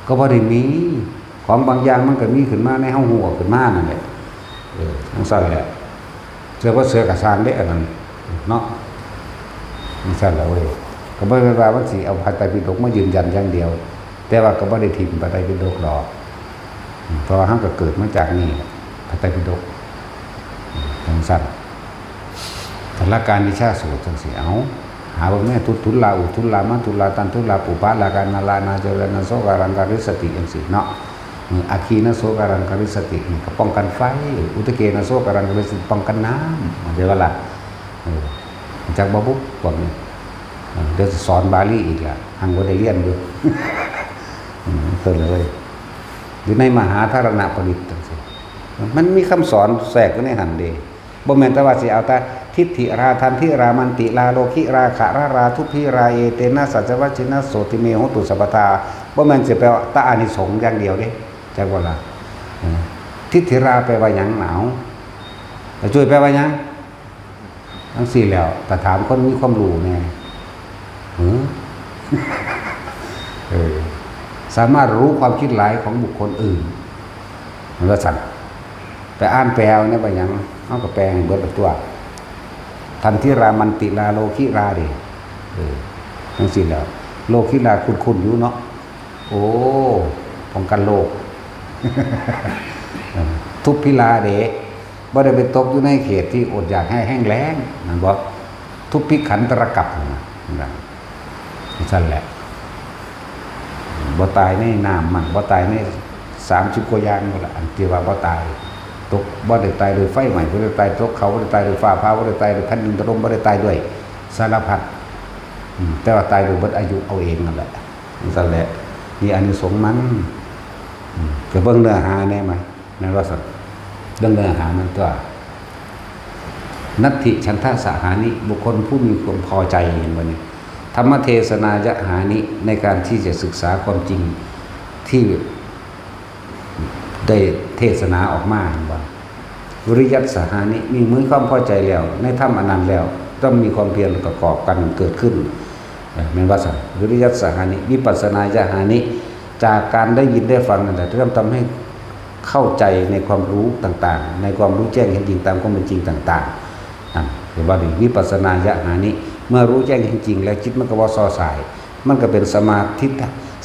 ก็บ่ได้มี ของบางอย่างมันก็มีขึ้นมาในเฮาฮู้ขึ้นมานั่นแหละ เออ จั่งซั้นแหละ เชื่อบ่เชื่อก็ซ่างเด้อันนั้น เนาะ จั่งซั้นล่ะเว้ย ก็บ่ได้ว่ามันสิเอาพระไตรปิฎกมายืนยันอย่างเดียว แต่ว่าก็บ่ได้ถิ่มพระไตรปิฎกดอก เพราะว่าเฮาก็เกิดมาจากนี่แหละ พระไตรปิฎก จั่งซั้น แต่ละการวิชาสูตรจั่งซี้ เอา หาเบิ่งแม่ ทุตทุลลา อุทุลลา มัทธุลลา ตันทุลลา ปุปปาลาการนาลานาจารานาโสการังการิสติ จั่งซี้เนาะ เออ อาคีนโสการังการิสติ นี่ก็ป้องกันไฟ อุทเกนโสการังการิสติ ป้องกันน้ำ เข้าใจบ่ล่ะ เออ จักบ่บุพวกนี้ เออ เดี๋ยวสิสอนบาลีอีกล่ะ หังบ่ได้เรียนอยู่ อืม เพิ่นเลย อยู่ในมหาธารณปริตรจั่งซี้ มันมีคำสอนแทรกอยู่ในหั้นเด้ บ่แม่นแต่ว่าสิเอาแต่ ทิฏฐิรา ทันทิรา มันติรา โลคิรา ขะระรา ทุพพิรา เอเตนะ สัจจวัชชินะ โสติเม โหตุ สัพพทา บ่แม่นสิไปเอาแต่อานิสงส์อย่างเดียวเด้ จักบ่ล่ะ เออ ทิฏฐิราแปลว่าหยังหนาว แล้วจุ้ยแปลว่าหยัง จั่งซี้แล้ว แต่ถามคนมีความรู้แน่ หือ เออ สามารถรู้ความคิดหลายของบุคคลอื่น มันว่าซั่น ไปอ่านแปลเอาเนี่ยว่าหยัง เฮาก็แปลให้เบิดละตั๊ว ทันทิรา มันติรา โลคิราเด้ เออ จั่งซี้แล้ว โลคิราคุ้นๆอยู่เนาะ โอ้ ป้องกันโรค เออ ทุพพิราเด้ บ่ได้ไปตกอยู่ในเขตที่อดอยากแห้งแล้ง นั่นบ่ ทุพพิขันตรกัปปะ นั่นนะ จั่งซั้นแหละ บ่ตายในน้ำมัน บ่ตายในสามสิบกว่าอย่างนั่นแหละ อันที่ว่าบ่ตาย ตก บ่ได้ตายด้วยไฟไหม้ บ่ได้ตายตกเขา บ่ได้ตายด้วยฟ้าผ่า บ่ได้ตายด้วยแผ่นดินถล่ม บ่ได้ตายด้วยสารพัด อืม แต่ว่าตายโดยเบิดอายุเอาเองนั่นแหละ นั่นแหละ นี่อานิสงส์มัน อืม ก็เบิ่งเนื้อหาแน่มา แม่นว่าซั่น เบิ่งเนื้อหามันตัว นัตถิฉันทะสหานิ บุคคลผู้มีความพอใจ เห็นบ่นี่ ธรรมเทศนายะหานิ ในการที่จะศึกษาความจริงที่ ได้เทศนาออกมา เห็นบ่ วิริยัสสหานิ มีมือความพอใจแล้ว ในธรรมอันนั้นแล้ว ต้องมีความเพียรประกอบกันเกิดขึ้น เอ่อ แม่นว่าซั่น วิริยัสสหานิ วิปัสสนายะหานิ จากการได้ยินได้ฟังนั่นแหละ เริ่มทำให้เข้าใจในความรู้ต่างๆ ในความรู้แจ้งเห็นจริงตามความเป็นจริงต่างๆ นั่น เห็นบ่นี่ วิปัสสนายะหานิ เมื่อรู้แจ้งเห็นจริงแล้ว จิตมันก็บ่ส่อสาย มันก็เป็นสมาธิ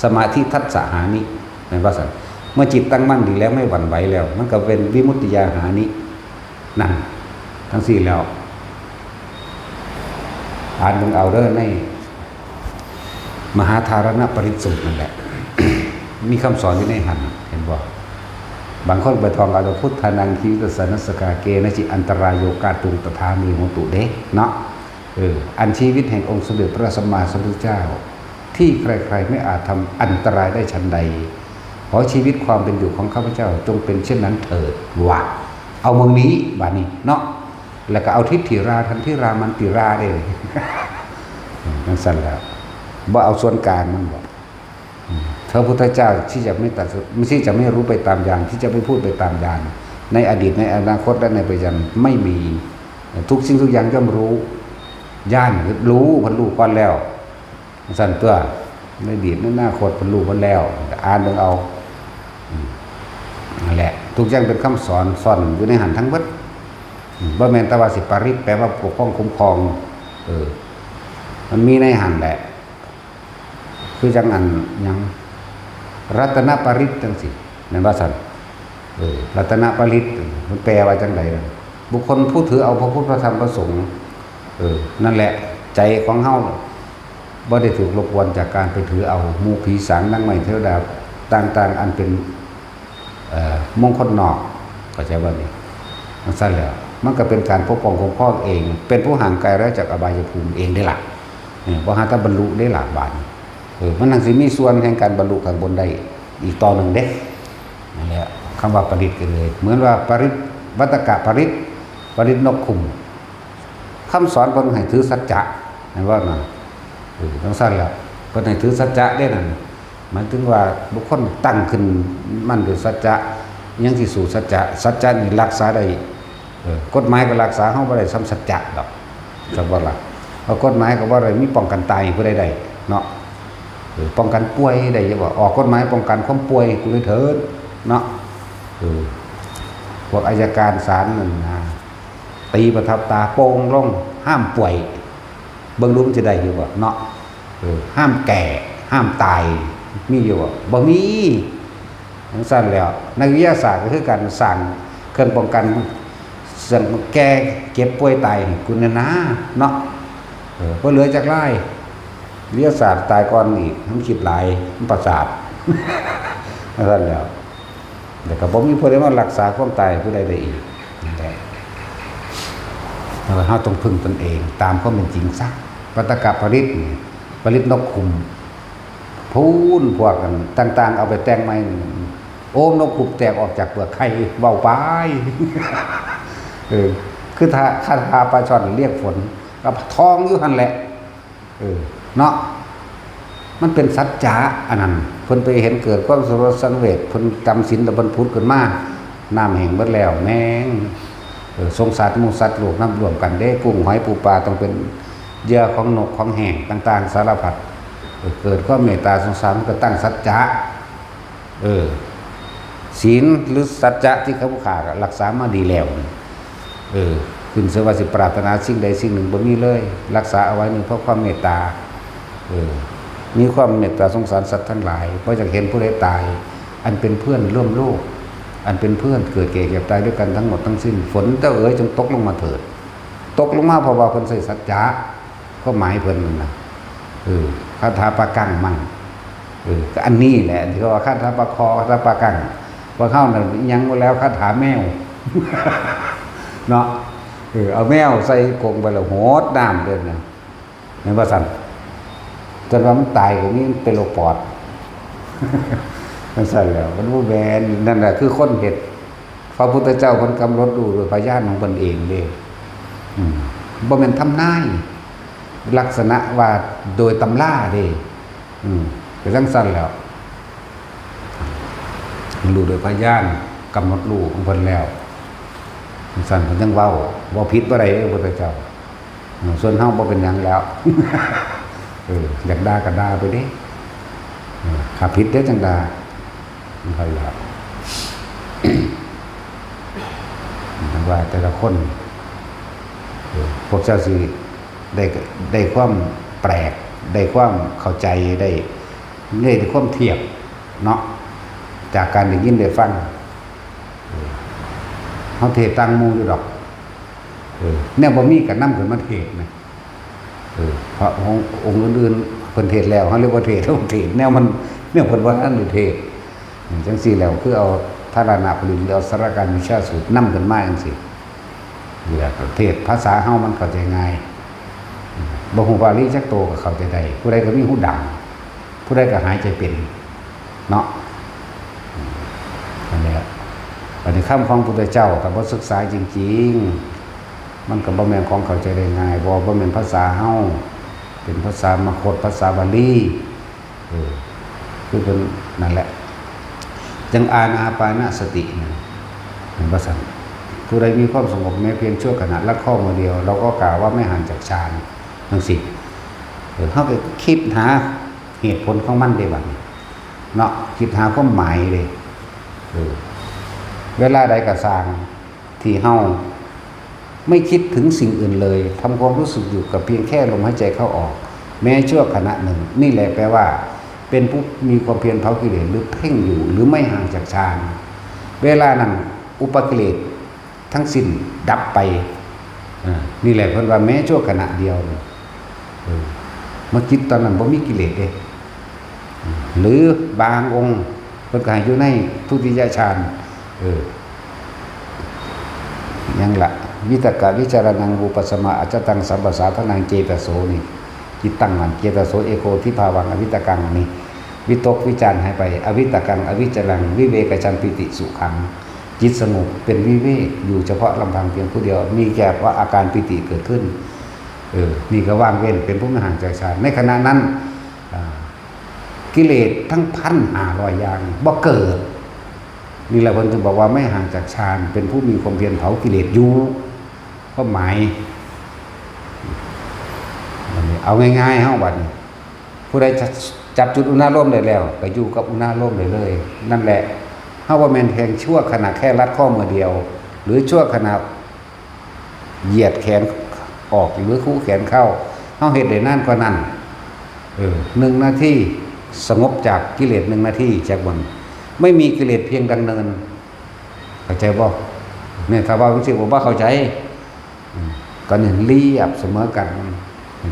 สมาธิทัสสหานิ แม่นว่าซั่น เมื่อจิตตั้งมั่นดีแล้ว ไม่หวั่นไหวแล้ว มันก็เป็นวิมุตติยาหานิ นั่น ทั้งสี่แล้ว อ่านเบิ่งเอาเด้อ ในมหาธารณปริตรสูตรนั่นแหละ มีคำสอนอยู่ในหั่น เห็นบ่ บางคนไปท่องเอาแต่ พุทธานัง จีวิตสานัสสกา เกนะจิ อันตราโย กาตุง ตถา เม โหตุ เด้ เนาะ เออ อันชีวิตแห่งองค์สมเด็จพระสัมมาสัมพุทธเจ้า ที่ใครๆไม่อาจทำอันตรายได้ฉันใด ขอชีวิตความเป็นอยู่ของข้าพเจ้าจงเป็นเช่นนั้นเถิด ว่า เอาเมืองนี้ บาดนี้ เนาะ แล้วก็เอาทิฏฐิรา ทันทิรา มันติราเด้ จั่งซั่นแล้ว บ่เอาส่วนกลางมันบ่ อืม พระพุทธเจ้าที่จะไม่ตรัส ที่จะไม่รู้ไปตามญาณ ที่จะไม่พูดไปตามญาณ ในอดีต ในอนาคต และในปัจจุบัน ไม่มี ทุกสิ่งทุกอย่างย่อมรู้ ญาณรู้ เพิ่นรู้ก่อนแล้ว ซั่นตัว ในอดีต ในอนาคต เพิ่นรู้หมดแล้ว อ่านเบิ่งเอา อืม นั่นแหละ ทุกอย่างเป็นคำสอน ซ่อนอยู่ในหั่นทั้งเบิด อืม บ่แม่นแต่ว่าสิปริตร แปลว่าปกป้องคุ้มครอง เออ มันมีในหั่นแหละ คือจั่งอันหยัง รัตนปริตรจั่งซี้ แม่นว่าซั่น เออ รัตนปริตร มันแปลว่าจั่งใดล่ะ บุคคลผู้ถือเอาพระพุทธพระธรรมพระสงฆ์ เออ นั่นแหละ ใจของเฮาบ่ได้ถูกรบกวนจากการไปถือเอาหมู่ผีสางนางไม้เทวดาต่างๆ อันเป็น เอ่อ มงคลนอก เข้าใจบ่นี่ จั่งซั่นแหละ มันก็เป็นการปกป้องคุ้มครองเอง เป็นผู้ห่างไกลแล้วจากอบายภูมิเองเด้ล่ะ เนี่ย บ่หาแต่บรรลุเด้ล่ะบาดนี้ เออ มันจั่งสิมีส่วนแห่งการบรรลุข้างบนได้อีกต่อหนึ่งเด้ นั่นแหละ คำว่าปริตรก็เลย เหมือนว่าปริตร วัตตกปริตร ปริตรนกขุ่ม คำสอนเพิ่นให้ถือสัจจะ แม่นบ่นะ เออ จั่งซั่นแหละ เพิ่นให้ถือสัจจะเด้นั่น หมายถึงว่าบุคคลตั้งขึ้นมั่นด้วยสัจจะ ยังสิสู้สัจจะ สัจจะนี่รักษาได้ เออ กฎหมายก็รักษาเฮาบ่ได้ส่ำสัจจะดอก จักบ่ล่ะ เพราะกฎหมายก็บ่ได้มีป้องกันตายให้ผู้ใดได้เนาะ เออ ป้องกันป่วยได้อยู่บ่ ออกกฎหมายป้องกันความป่วยให้กูเลยเถิดเนาะ เออ พวกอัยการศาลนั่นนะ ตีประทับตาโป่งลง ห้ามป่วย เบิ่งดูมันสิได้อยู่บ่เนาะ เออ ห้ามแก่ ห้ามตาย มีอยู่บ่ บ่มี จั่งซั่นแล้ว นักวิทยาศาสตร์ก็คือการสร้างเครื่องป้องกัน เสี่ยงแก่เจ็บป่วยตายให้กูแน่นาเนาะ เออ บ่เหลือจักราย วิทยาศาสตร์ตายก่อนอีก มันคิดหลาย มันประสาท จั่งซั่นแล้ว แล้วก็บ่มีผู้ใดมารักษาความตายผู้ใดได้อีก นั่นแหละ เออ เฮาต้องพึ่งตนเองตามความเป็นจริงซะ วัตตกปริตรนี่ ปริตรนกขุ่ม พู้นพวกกันต่างๆ เอาไปแต่งใหม่ โอมนกขุ่มแตกออกจากเปลือกไข่ เว้าไป เออ คือถ้า คาถาปลาช่อนเรียกฝน ก็ท่องอยู่หั่นแหละ เออ เนาะ มันเป็นสัจจะ อันนั้น เพิ่นไปเห็นเกิดความสลดสังเวช เพิ่นจำศีลแล้วเพิ่นผุดขึ้นมา น้ำแห้งเบิดแล้ว แม่ง เออ สงสารหมู่สัตว์โลกนำร่วมกันเด้ กุ้งหอยปูปลาต้องเป็นเหยื่อของนกของแห้งต่างๆ สารพัด เออ เกิดความเมตตาสงสาร มันก็ตั้งสัจจะ เออ ศีลหรือสัจจะที่เขาขาดอะ รักษามาดีแล้ว เออ ขึ้นเสียว่าสิปรารถนาสิ่งใดสิ่งหนึ่งบ่มีเลย รักษาเอาไว้นี่เพราะความเมตตา เออ มีความเมตตาสงสารสัตว์ทั้งหลาย เพราะอยากเห็นผู้ใดตาย อันเป็นเพื่อนร่วมโลก อันเป็นเพื่อนเกิดแก่เจ็บตายด้วยกันทั้งหมดทั้งสิ้น ฝนเจ้าเอ๋ยจงตกลงมาเถิด ตกลงมาเพราะว่าเพิ่นใส่สัจจะ ความหมายเพิ่นนั่นน่ะ เออ คาถาปากังมัง เออ ก็อันนี้แหละที่เขาว่าคาถาปาคอ คาถาปากัง พวกเฮานั่นอิหยังบ่แล้ว คาถาแมว เนาะ เออ เอาแมวใส่กรงไปแล้วหดน้ำเด้อนะ แม่นบ่ซั่น จนว่ามันตายก็มี มันเป็นโรคปอด จั่งซั่นแหล้ว มันบ่แม่น นั่นแหละคือคนเฮ็ด พระพุทธเจ้าเพิ่นกำหนดรู้ด้วยพยานของเพิ่นเองเด้ อืม บ่แม่นทำนาย ลักษณะว่าโดยตำราเด้ อืม ก็จั่งซั่นแหล้ว รู้ด้วยพยาน กำหนดรู้ของเพิ่นแล้ว จั่งซั่นเพิ่นจั่งเว้า เว้าผิดบ่ได้เด้อพุทธเจ้า อืม ส่วนเฮาบ่เป็นหยังแล้ว เออ อยากด่าก็ด่าไปเด้ เออ ถ้าผิดเด้อจั่งด่า จั่งซั่นแหล้ว จั่งว่าแต่ละคน เออ พวกเจ้าสิได้ ได้ความแปลก ได้ความเข้าใจ ได้ ได้ความเทียบเนาะ จากการได้ยินได้ฟัง เออ เฮาเทศต่างหมู่อยู่ดอก เออ แนวบ่มีก็นำขึ้นมาเทศนะ เออ พระองค์ องค์อื่นๆ เพิ่นเทศแล้ว เฮาเลยบ่เทศ เฮาเทศแนวมัน แนวเพิ่นบ่ทันได้เทศ จั่งซี้แล้ว คือเอาทารณปริตร หรือเอาสารการวิชาสูตรนำขึ้นมาจั่งซี้ นี่แหละ เทศภาษาเฮามันเข้าใจง่าย บ่ฮู้บาลีจักโตก็เข้าใจได้ ผู้ใดก็มีหูดัง ผู้ใดก็หายใจเป็น เนาะ อันเนี้ย อันนี้คำของพุทธเจ้า ถ้าบ่ศึกษาจริงๆ มันก็บ่แม่นของเข้าใจได้ง่าย เพราะว่าบ่แม่นภาษาเฮา เป็นภาษามคธ ภาษาบาลี เออ คือเพิ่นนั่นแหละ จั่งอานาปานสตินะ เห็นบ่ซั่น ผู้ใดมีความสงบแม้เพียงชั่วขณะ ลัดข้อมือเดียว เราก็กล่าวว่าไม่ห่างจากฌาน จั่งซี้ เออ เฮาก็คิดหาเหตุผลของมันเด้บัดนี้ เนาะ คิดหาความหมายเด้ เออ เวลาใดก็ซ่าง ที่เฮาไม่คิดถึงสิ่งอื่นเลย ทำความรู้สึกอยู่กับเพียงแค่ลมหายใจเข้าออก แม้ชั่วขณะหนึ่ง นี่แหละแปลว่า เป็นผู้มีความเพียรเผากิเลส หรือเพ่งอยู่ หรือไม่ห่างจากฌาน เวลานั้นอุปกิเลสทั้งสิ้นดับไป อ่า นี่แหละเพิ่นว่าแม้ชั่วขณะเดียว เออ มาคิดตอนนั้นบ่มีกิเลสเด้ หรือบางองค์เพิ่นก็ให้อยู่ในทุติยฌาน เออ หยังละ วิตกวิจารณังวิปัสสมา อัจจตังสัมปสาทานังเจตโสนี่ จิตตั้งมั่น เจตโสเอโกทิภาวังอวิตกังนี่ วิตกวิจารหายไป อวิตกังอวิจรัง วิเวกจันปิติสุขัง จิตสงบเป็นวิเวกอยู่เฉพาะลำพังเพียงผู้เดียว มีแค่ว่าอาการปิติเกิดขึ้น เออ นี่ก็ว่างเว้นเป็นผู้ไม่ห่างจากฌาน ในขณะนั้น อ่า กิเลสทั้งพันห้าร้อยอย่างบ่เกิด นี่แหละเพิ่นถึงบอกว่าไม่ห่างจากฌาน เป็นผู้มีความเพียรเผากิเลสอยู่ ความหมาย อันนี้เอาง่ายๆ เฮาบัดนี้ ผู้ใดจับ จับจุดอุณาโลมได้แล้ว ก็อยู่กับอุณาโลมได้เลย นั่นแหละ เฮาบ่แม่นเพียงชั่วขณะแค่ลัดข้อมือเดียว หรือชั่วขณะ เหยียดแขนออกหรือคู่แขนเข้า เฮาเฮ็ดได้นานกว่านั้น เออ หนึ่งนาที สงบจากกิเลสหนึ่งนาที จักบ่ ไม่มีกิเลสเพียงดังเนิน เข้าใจบ่ เนี่ย ถ้าว่าจั่งซี้ บ่เข้าใจ อืม ก็เนี่ย เรียบเสมอกัน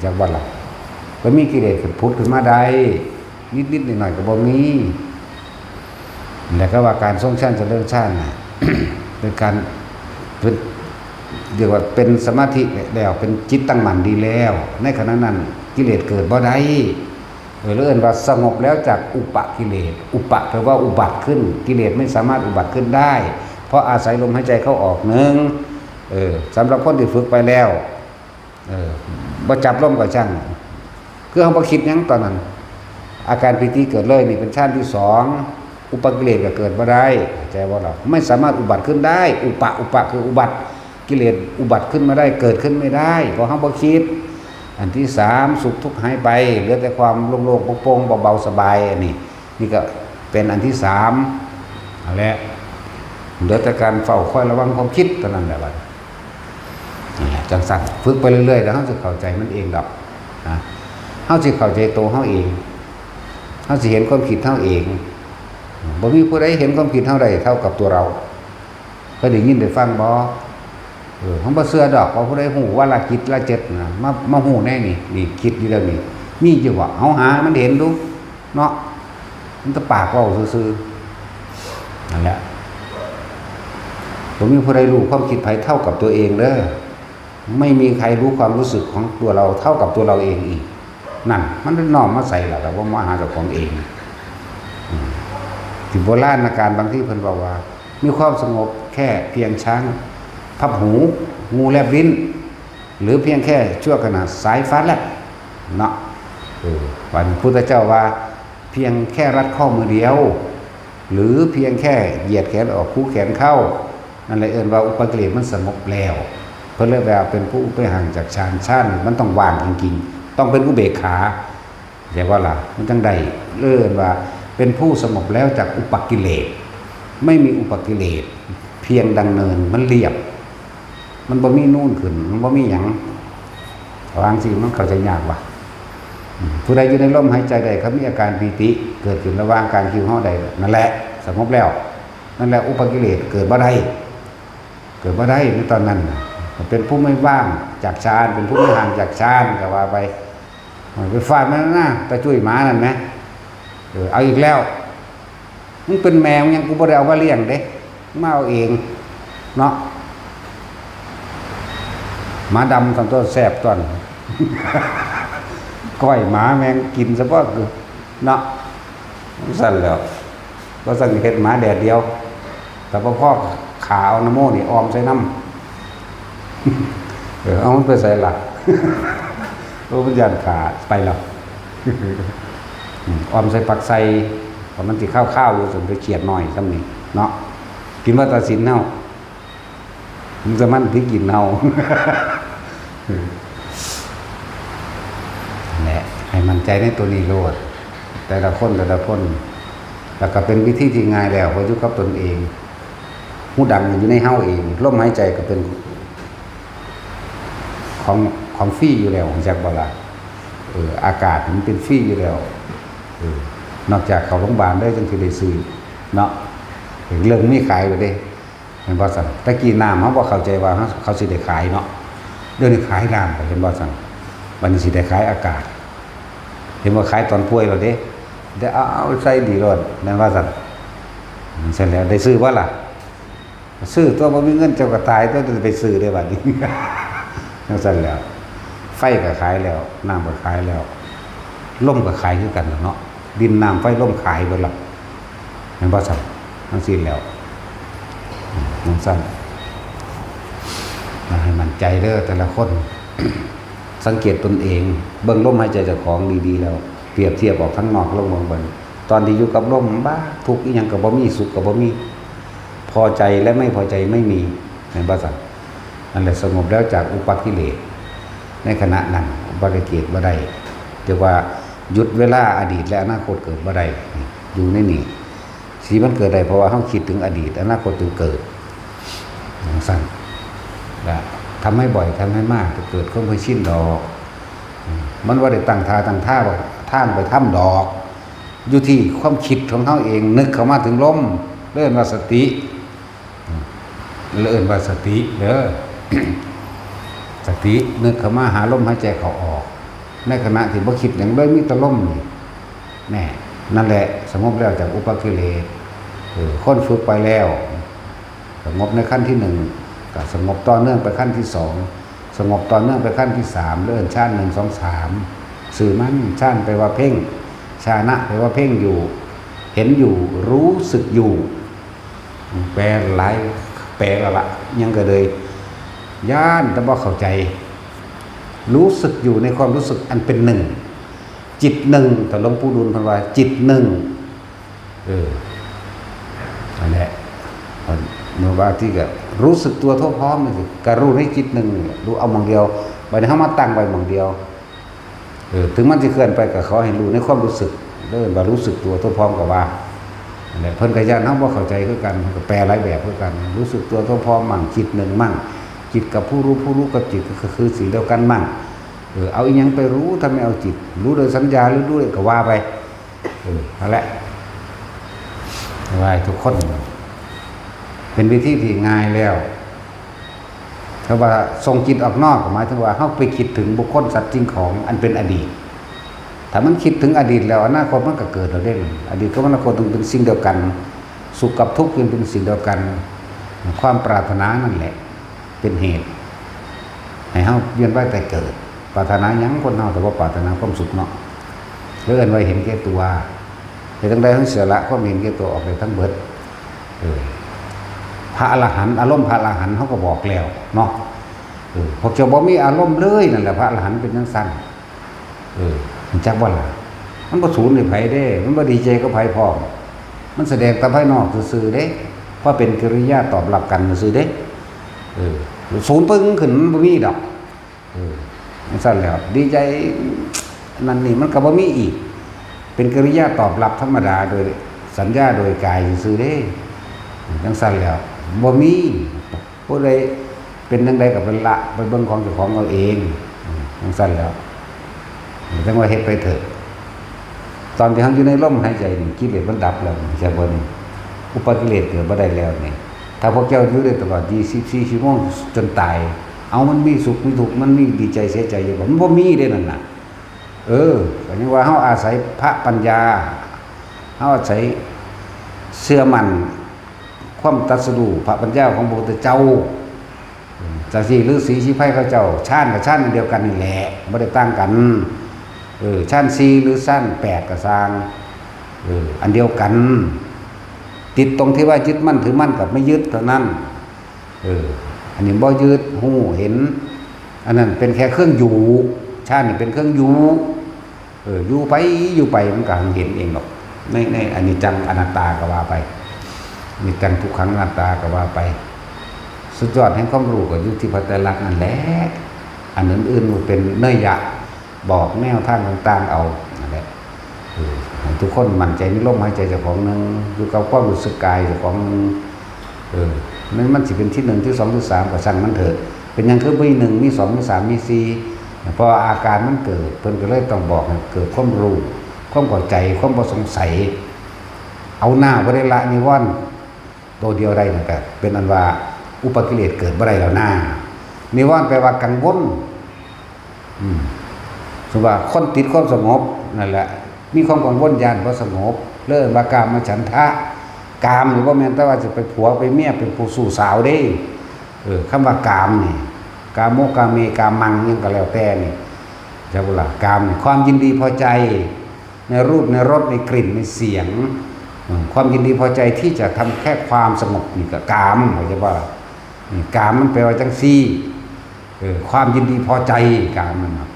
จักบ่ล่ะ บ่มีกิเลสผุดขึ้นมาได้ นิดๆ หน่อยๆ ก็บ่มี แล้วก็ว่าการทรงฌานเจริญฌานน่ะ เป็นการ เป็น เรียกว่าเป็นสมาธิแล้ว เป็นจิตตั้งมั่นดีแล้ว ในขณะนั้นกิเลสเกิดบ่ได้ เออ แล้วเอิ้นว่าสงบแล้วจากอุปกิเลส อุปะแปลว่าอุบัติขึ้น กิเลสไม่สามารถอุบัติขึ้นได้ เพราะอาศัยลมหายใจเข้าออกหนึ่ง เออ สำหรับคนที่ฝึกไปแล้ว เออ บ่จับลมก็ช่าง คือเฮาบ่คิดหยังตอนนั้น อาการปีติเกิดเลย นี่เป็นฌานที่สอง อุปกิเลสก็เกิดบ่ได้ เข้าใจบ่ล่ะ ไม่สามารถอุบัติขึ้นได้ อุปะ อุปะคืออุบัติ กิเลสอุบัติขึ้นมาได้ เกิดขึ้นไม่ได้ เพราะเฮาบ่คิด อันที่สาม สุขทุกข์หายไป เหลือแต่ความโล่งๆ โปร่งๆ เบาๆ สบาย อันนี้ นี่ก็เป็นอันที่สาม นั่นแหละ เหลือแต่การเฝ้าคอยระวังความคิดเท่านั้นแหละบัดนี้ นั่นแหละ จั่งซั่น ฝึกไปเรื่อยๆ แล้วเฮาสิเข้าใจมันเองดอก นะ เฮาสิเข้าใจตัวเฮาเอง เฮาสิเห็นความคิดเฮาเอง บ่มีผู้ใดเห็นความคิดเฮาได้เท่ากับตัวเรา เคยได้ยินได้ฟังบ่ เออ เฮาบ่เชื่อดอกว่าผู้ใดฮู้ว่าละจิตละเจ็ดนะ มา มาฮู้แน่นี่ นี่คิดอยู่แล้วนี่ มีอยู่บ่ เฮาหามันเห็นดู เนาะ มันแต่ปากเว้าซื่อๆ นั่นแหละ บ่มีผู้ใดรู้ความคิดไผเท่ากับตัวเองเด้อ ไม่มีใครรู้ความรู้สึกของตัวเราเท่ากับตัวเราเองอีก นั่นมันน้อมมาใส่ล่ะ เราบ่มาหาเจ้าของเอง อืม ที่โบราณการบางที่เพิ่นบอกว่า มีความสงบแค่เพียงช้างพับหู งูแลบลิ้น หรือเพียงแค่ชั่วขณะสายฟ้าแลบเนาะ เออ วันพุทธเจ้าว่า เพียงแค่รัดข้อมือเดียว หรือเพียงแค่เหยียดแขนออกคู่แขนเข้า นั่นเลยเอิ้นว่าอุปกิเลสมันสงบแล้ว เพิ่นเลยว่าเป็นผู้ไปห่างจากฌาน ฌานมันต้องว่างจริงๆ ต้องเป็นอุเบกขา ใช่ว่าล่ะ มันจังได้เอิ้นว่าเป็นผู้สงบแล้วจากอุปกิเลส ไม่มีอุปกิเลส เพียงดังเนินมันเรียบ มันบ่มีนูนขึ้น มันบ่มีหยัง วางสิมันเข้าใจยากว่ะ อืม ผู้ใดอยู่ในลมหายใจได้ เขามีอาการปีติเกิดขึ้นระหว่างกลางคิ้วเฮาได้ นั่นแหละ สงบแล้ว นั่นแหละอุปกิเลสเกิดบ่ได้ เกิดบ่ได้ในตอนนั้นน่ะ เป็นผู้ไม่ว่างจากฌาน เป็นผู้ไม่ห่างจากฌานก็ว่าไป ไปฟาดมันนะ ตาจุ้ยหมานั่นไหม เออ เอาอีกแล้ว มึงเป็นแม่มึงยังกูบ่ได้เอามาเลี้ยงเด้ มึงมาเอาเอง เนาะ หมาดำทำตัวแสบตอน ก้อยหมาแม่งกินซะบ่คือ เนาะ สั่นแล้ว ก็สั่นเฮ็ดหมาแดดเดียว แต่พอพ่อขาเอาน้ำโมนี่ออมใส่น้ำ เออ เอามันไปใส่ละ โอ้มันย่านขาไปแล้ว อืม ออมใส่ผักใส่ เพราะมันสิข้าวๆอยู่ สมไปเขียดหน่อยซ้ำนี่ เนาะ กินว่าตัดสินเนาะ มันจะมันที่กินเฮา แหละ ให้มั่นใจในตัวนี้โลด แต่ละคน แต่ละคน แล้วก็เป็นวิธีที่ง่ายแล้ว เพราะอยู่กับตนเอง หูดังอยู่ในเฮาเอง ลมหายใจก็เป็น ของ ของฟรีอยู่แล้ว รู้จักบ่ล่ะ เออ อากาศมันเป็นฟรีอยู่แล้ว เออ นอกจากเข้าโรงพยาบาลได้จังสิได้ซื้อ เนาะ เรื่องมีขายไปเด้ แม่นบ่ซั่น ตะกี้น้ำเฮาบ่เข้าใจว่าเฮา เขาสิได้ขายเนาะ เดี๋ยวนี้ขายน้ำ เห็นบ่ซั่น บัดนี้สิได้ขายอากาศ เห็นบ่ ขายตอนป่วยแล้วเด้ ได้เอา เอาใส่ดีโลด แม่นบ่ซั่น ซั่นแล้ว ได้ซื้อบ่ล่ะ ซื้อตัว บ่มีเงินเจ้าก็ตายตัว จะไปซื้อได้บัดนี้ จั่งซั่นแล้ว ไฟก็ขายแล้ว น้ำก็ขายแล้ว ลมก็ขายคือกันล่ะเนาะ ดินน้ำไฟลมขายเบิดละ แม่นบ่ซั่น จั่งซี้แล้ว อืม จั่งซั่น ให้มั่นใจเด้อแต่ละคน สังเกตตนเอง เบิ่งลมหายใจเจ้าของดีๆแล้ว เปรียบเทียบออกทางนอกลมเบิ่งเบิ่ง ตอนที่อยู่กับลม บ้า ทุกข์อีหยังก็บ่มี สุขก็บ่มี พอใจและไม่พอใจไม่มี แม่นบ่ซั่น นั่นแหละสงบแล้วจากอุปกิเลส ในขณะนั้นอุปกิเลสบ่ได้ เรียกว่าหยุดเวลาอดีตและอนาคตเกิดบ่ได้ อยู่ในนี้ สิมันเกิดได้ เพราะว่าเฮาคิดถึงอดีต อนาคตจึงเกิด จั่งซั่น และทำให้บ่อย ทำให้มาก จะเกิดความเคยชินดอก มันบ่ได้ตั้งท่าตั้งท่าว่าทางไปทำดอก อยู่ที่ความคิดของเฮาเอง นึกเข้ามาถึงลม เรียกว่าสติ เอิ้นว่าสติเด้อ สตินึกเข้ามาหาลมหายใจเข้าออก ในขณะที่บ่คิดหยังเลย มีแต่ลมนี่ แน่ นั่นแหละสงบแล้วจากอุปกิเลส เออ คนฝึกไปแล้ว สงบในขั้นที่หนึ่ง ก็สงบต่อเนื่องไปขั้นที่สอง สงบต่อเนื่องไปขั้นที่สาม เอิ้นฌานหนึ่ง สอง สาม ชื่อมัน ฌานแปลว่าเพ่ง ฌานะแปลว่าเพ่งอยู่ เห็นอยู่ รู้สึกอยู่ แปลหลาย แปลแล้วละ ยังก็เลย ย้านแต่บ่เข้าใจ รู้สึกอยู่ในความรู้สึกอันเป็นหนึ่ง จิตหนึ่ง แต่หลวงปู่ดูลเพิ่นว่าจิตหนึ่ง เออ นั่นแหละ เมื่อว่าที่ก็รู้สึกตัวทั่วพร้อมนี่สิ ก็รู้ในจิตหนึ่งนี่แหละ รู้เอาหม่องเดียว บัดนี้เฮามาตั้งไว้หม่องเดียว เออ ถึงมันสิเคลื่อนไปก็ขอให้รู้ในความรู้สึก เด้อ ว่ารู้สึกตัวทั่วพร้อมก็ว่า นั่นแหละ เพิ่นก็ย้านเฮาบ่เข้าใจคือกัน เพิ่นก็แปลหลายแบบคือกัน รู้สึกตัวทั่วพร้อมมั่ง จิตหนึ่งมั่ง จิตกับผู้รู้ ผู้รู้กับจิตก็คือสิ่งเดียวกันมั่ง เออ เอาอีหยังไปรู้ ถ้าไม่เอาจิต รู้โดยสัญญา หรือรู้โดยก็ว่าไป เออ นั่นแหละ ว่าให้ทุกคน เป็นวิธีที่ง่ายแล้ว ถ้าว่าส่งจิตออกนอก ก็หมายถึงว่าเฮาไปคิดถึงบุคคลสัตว์สิ่งของอันเป็นอดีต ถ้ามันคิดถึงอดีตแล้ว อนาคตมันก็เกิดแล้วเด้ อดีตกับอนาคตมันเป็นสิ่งเดียวกัน สุขกับทุกข์มันเป็นสิ่งเดียวกัน ความปรารถนานั่นแหละ เป็นเหตุ ให้เฮาเวียนว่ายตายเกิด ปรารถนาหยังคนเฮาแต่ว่าปรารถนาความสุขเนาะ หรือเอิ้นว่าเห็นแก่ตัว แต่จังใด๋เฮาเสียละความเห็นแก่ตัวออกไปทั้งเบิด เออ พระอรหันต์ อารมณ์พระอรหันต์เฮาก็บอกแล้วเนาะ เออ พวกเจ้าบ่มีอารมณ์เลยนั่นแหละ พระอรหันต์เป็นจังซั่น เออ มันจักว่าล่ะ มันบ่สูญให้ไผเด้ มันบ่ดีใจกับไผพร้อม มันแสดงแต่ภายนอกซื่อๆเด้ เพราะเป็นกิริยาตอบรับกันซื่อๆเด้ เออ สูญปึ้งขึ้นมันบ่มีดอก เออ จังซั่นแล้ว ดีใจนั่นนี่มันก็บ่มีอีก เป็นกิริยาตอบรับธรรมดาโดยสัญญาโดยกายซื่อๆเด้ จังซั่นแล้ว บ่มี ผู้ใดเป็นจังใด๋ก็เป็นละ ไปเบิ่งของเจ้าของเอาเอง จังซั่นแล้ว จังว่าเฮ็ดไปเถอะ ตอนที่เฮาอยู่ในลมหายใจนี่ กิเลสมันดับแล้ว ใช่บ่นี่ อุปกิเลสเกิดบ่ได้แล้วนี่ ถ้าพวกเจ้าอยู่ได้ตลอดยี่สิบสี่ชั่วโมงจนตาย เอามันมีสุขมีทุกข์ มันมีดีใจเสียใจอยู่บ่ มันบ่มีเด้นั่นน่ะ เออ ก็ยังว่าเฮาอาศัยพระปัญญา เฮาอาศัยเชื่อมั่นความตรัสรู้พระปัญญาของพระพุทธเจ้า จังซี่ฤๅษีชีไพรเขาเจ้า ฌานกับฌานอันเดียวกันนี่แหละ บ่ได้ต่างกัน เออ ฌานสี่หรือฌานแปดก็ซ่าง เออ อันเดียวกัน ติดตรงที่ว่ายึดมั่นถือมั่นกับไม่ยึดเท่านั้น เออ อันนี้บ่ยึด ฮู้ เห็น อันนั้นเป็นแค่เครื่องอยู่ ฌานนี่เป็นเครื่องอยู่ เออ อยู่ไป อยู่ไป มันก็เห็นเองดอก ใน ในอนิจจังอนัตตาก็ว่าไป อนิจจังทุกขังอนัตตาก็ว่าไป สุดยอดแห่งความรู้ก็อยู่ที่พระไตรลักษณ์นั่นแหละ อันอื่นๆมันเป็นเนยยะ บอกแนวทางต่างๆเอา นั่นแหละ เออ ให้ทุกคนมั่นใจในลมหายใจเจ้าของหนึ่ง อยู่กับความรู้สึกกายเจ้าของหนึ่ง เออ มัน มันสิเป็นที่หนึ่ง ที่สอง ที่สาม ก็ช่างมันเถอะ เป็นหยังคือมีหนึ่ง มีสอง มีสาม มีสี่ เพราะว่าอาการมันเกิด เพิ่นก็เลยต้องบอกให้เกิดความรู้ ความเข้าใจ ความบ่สงสัย เอาหน้าบ่ได้ละนิวรณ์ตัวเดียวได้นั่นก็เป็นอันว่าอุปกิเลสเกิดบ่ได้แล้วหน้า นิวรณ์แปลว่ากังวล อืม สมมุติว่าคนติดความสงบนั่นแหละ มีความกังวลย้านบ่สงบ เลยเอิ้นว่ากามฉันทะ กามนี่บ่แม่นแต่ว่าสิไปผัวไปเมีย เป็นผู้ชู้สาวเด้ เออ คำว่ากามนี่ กาโม กาเม กามัง หยังก็แล้วแต่นี่ จักบ่ล่ะ กามนี่ ความยินดีพอใจ ในรูป ในรส ในกลิ่น ในเสียง อืม ความยินดีพอใจที่จะทำแค่ความสงบนี่ก็กาม เข้าใจบ่ล่ะ นี่ กามมันแปลว่าจังซี่ เออ ความยินดีพอใจ กามมันน่ะ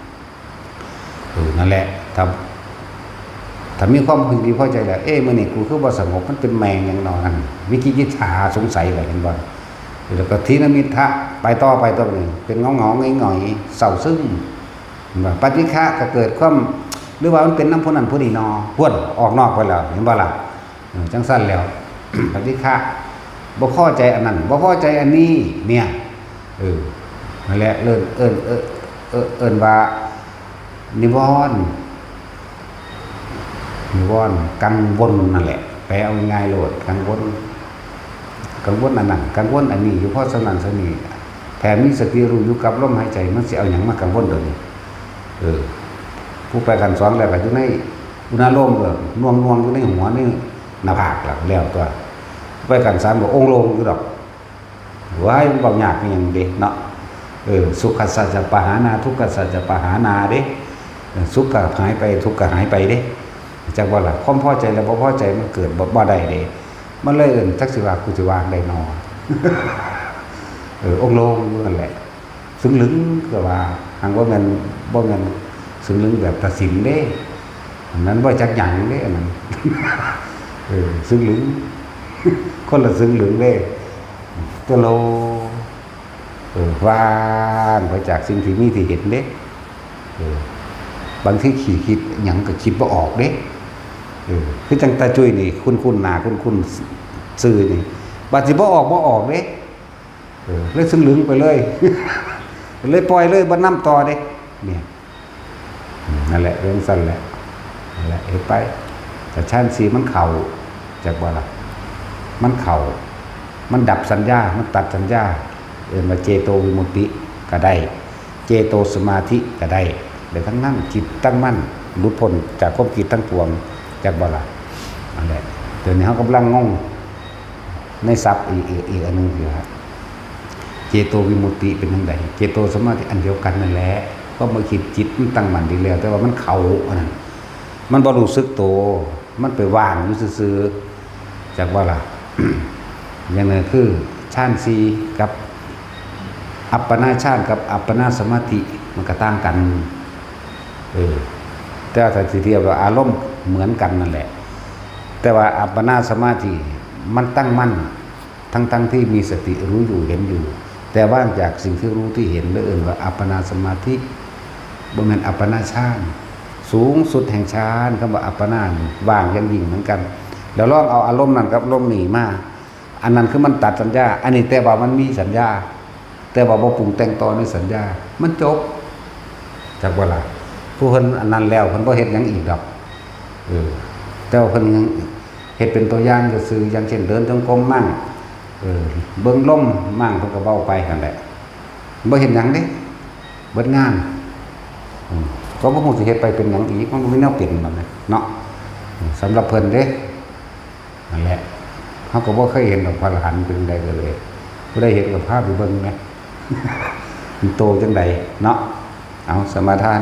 เออ นั่นแหละ ถ้า ถ้ามีความพึงดีพอใจแล้ว เอ๊ะ มื้อนี้กูคือบ่สงบ มันเป็นแม่นหยังน้อ หั่น วิจิกิจฉาสงสัยแหละ เห็นบ่ แล้วก็ถีนมิทธะ ไปต่อ ไปต่อนี่ เป็นเหงาๆ หงอยๆ เศร้าซึม เห็นบ่ ปฏิฆะก็เกิดความ หรือว่ามันเป็นนำผู้นั้นผู้นี้น้อ ฮวน ออกนอกไปแล้ว เห็นบ่ล่ะ เออ จังซั่นแล้ว ปฏิฆะ บ่พอใจอันนั้น บ่พอใจอันนี้ เนี่ย เออ นั่นแหละ เอิ้น เอิ้น เอิ้น เอิ้น เอิ้นว่า นิวรณ์ นิวรณ์ กังวลนั่นแหละ แปลเอาง่ายๆโลด กังวล กังวลอันนั้น กังวลอันนี้ อยู่พอส่ำนั้นส่ำนี้ แผ่มีสติรู้อยู่กับลมหายใจ มันสิเอาหยังมากังวลเดี๋ยวนี้ เออ ผู้ไปขั้นสองแล้วก็อยู่ในอุณาโลม ก็น่วงๆอยู่ในหัว ในหน้าผากล่ะ แล้วตัว ไปขั้นสามก็องค์ลงอยู่ดอก ว้าย มันเว้ายากอีหยังเด้เนาะ เออ สุขัสสะจะปะหานา ทุกขัสสะจะปะหานาเด้ เออ สุขก็หายไป ทุกข์ก็หายไปเด้ จักว่าล่ะ ความพอใจและบ่พอใจมันเกิดบ่ บ่ได้เด้ มันเลยเอิ้น จักสิว่ากูสิว่าจั่งใดน้อ เออ องค์ลงอยู่นั่นแหละ ซึ่งลึงก็ว่า หากบ่แม่น บ่แม่นซึ่งลึงแบบตัดสินเด้ อันนั้นบ่จักหยังเด้ อันนั้น เออ ซึ่งลึง คนละซึ่งลึงเด้ ตัวโล เออ ว่างไปจากสิ่งที่มีที่เห็นเด้ เออ บางทีขี้คิดหยังก็คิดบ่ออกเด้ เออ คือจั่งตาจุ้ยนี่ คุ้นๆหน้า คุ้นๆชื่อนี่ บัดสิบ่ออก บ่ออกเด้ เออ เลยซึ่งลึงไปเลย เลยปล่อยเลย บ่นำต่อเด้ เนี่ย อืม นั่นแหละ เรื่องสั้นแหละ นั่นแหละ เฮ็ดไป แต่ฌานสี่มันเข้า จักบ่ล่ะ มันเข้า มันดับสัญญา มันตัดสัญญา เอิ้นว่าเจโตวิมุตติก็ได้ เจโตสมาธิก็ได้ ได้ทั้งนั้น จิตตั้งมั่น หลุดพ้นจากความคิดทั้งปวง จักบ่ล่ะ นั่นแหละ เดี๋ยวนี้เฮากำลังงง ในศัพท์อีก อีก อีกอันหนึ่งคือว่า เจโตวิมุตติเป็นจั่งใด เจโตสมาธิอันเดียวกันนั่นแหละ ความบ่คิดจิตมันตั้งมั่นดีแล้ว แต่ว่ามันเข้าอันนั้น มันบ่รู้สึกโต มันไปว่างอยู่ซื่อๆ จักว่าล่ะ อย่างนั้นคือฌานสี่กับอัปปนาฌานกับอัปปนาสมาธิ มันก็ต่างกัน เออ แต่ว่าถ้าสิเทียบว่าอารมณ์เหมือนกันนั่นแหละ แต่ว่าอัปปนาสมาธิมันตั้งมั่น ทั้งๆที่มีสติรู้อยู่เห็นอยู่ แต่ว่างจากสิ่งที่รู้ที่เห็น แล้วเอิ้นว่าอัปปนาสมาธิบ่แม่นอัปปนาฌาน สูงสุดแห่งฌาน คำว่าอัปปนานี่ว่างอย่างยิ่งเหมือนกัน แล้วลองเอาอารมณ์นั้นกับอารมณ์นี้มา อันนั้นคือมันตัดสัญญา อันนี้แต่ว่ามันมีสัญญา แต่ว่าบ่ปรุงแต่งต่อในสัญญา มันจบ จักว่าล่ะ ผู้เพิ่นอันนั้นแล้วเพิ่นบ่เฮ็ดหยังอีกดอก เออ แต่ว่าเพิ่นยังเฮ็ดเป็นตัวอย่างซื่อๆ อย่างเช่นเดินจงกรมมั่ง เออ เบิ่งลมมั่ง เพิ่นก็เว้าไปหั่นแหละ บ่เฮ็ดหยังเด้ เบิดงาน อืม ก็บ่ฮู้สิเฮ็ดไปเป็นหยังอีก มันบ่มีแนวเป็นบัดนี้เนาะ อืม สำหรับเพิ่นเด้ นั่นแหละ เฮาก็บ่เคยเห็นดอกพระอรหันต์เป็นจั่งใดก็เลย ผู้ใดเห็นก็พาไปเบิ่งแหม มันโตจั่งใดเนาะ เอาสมาทาน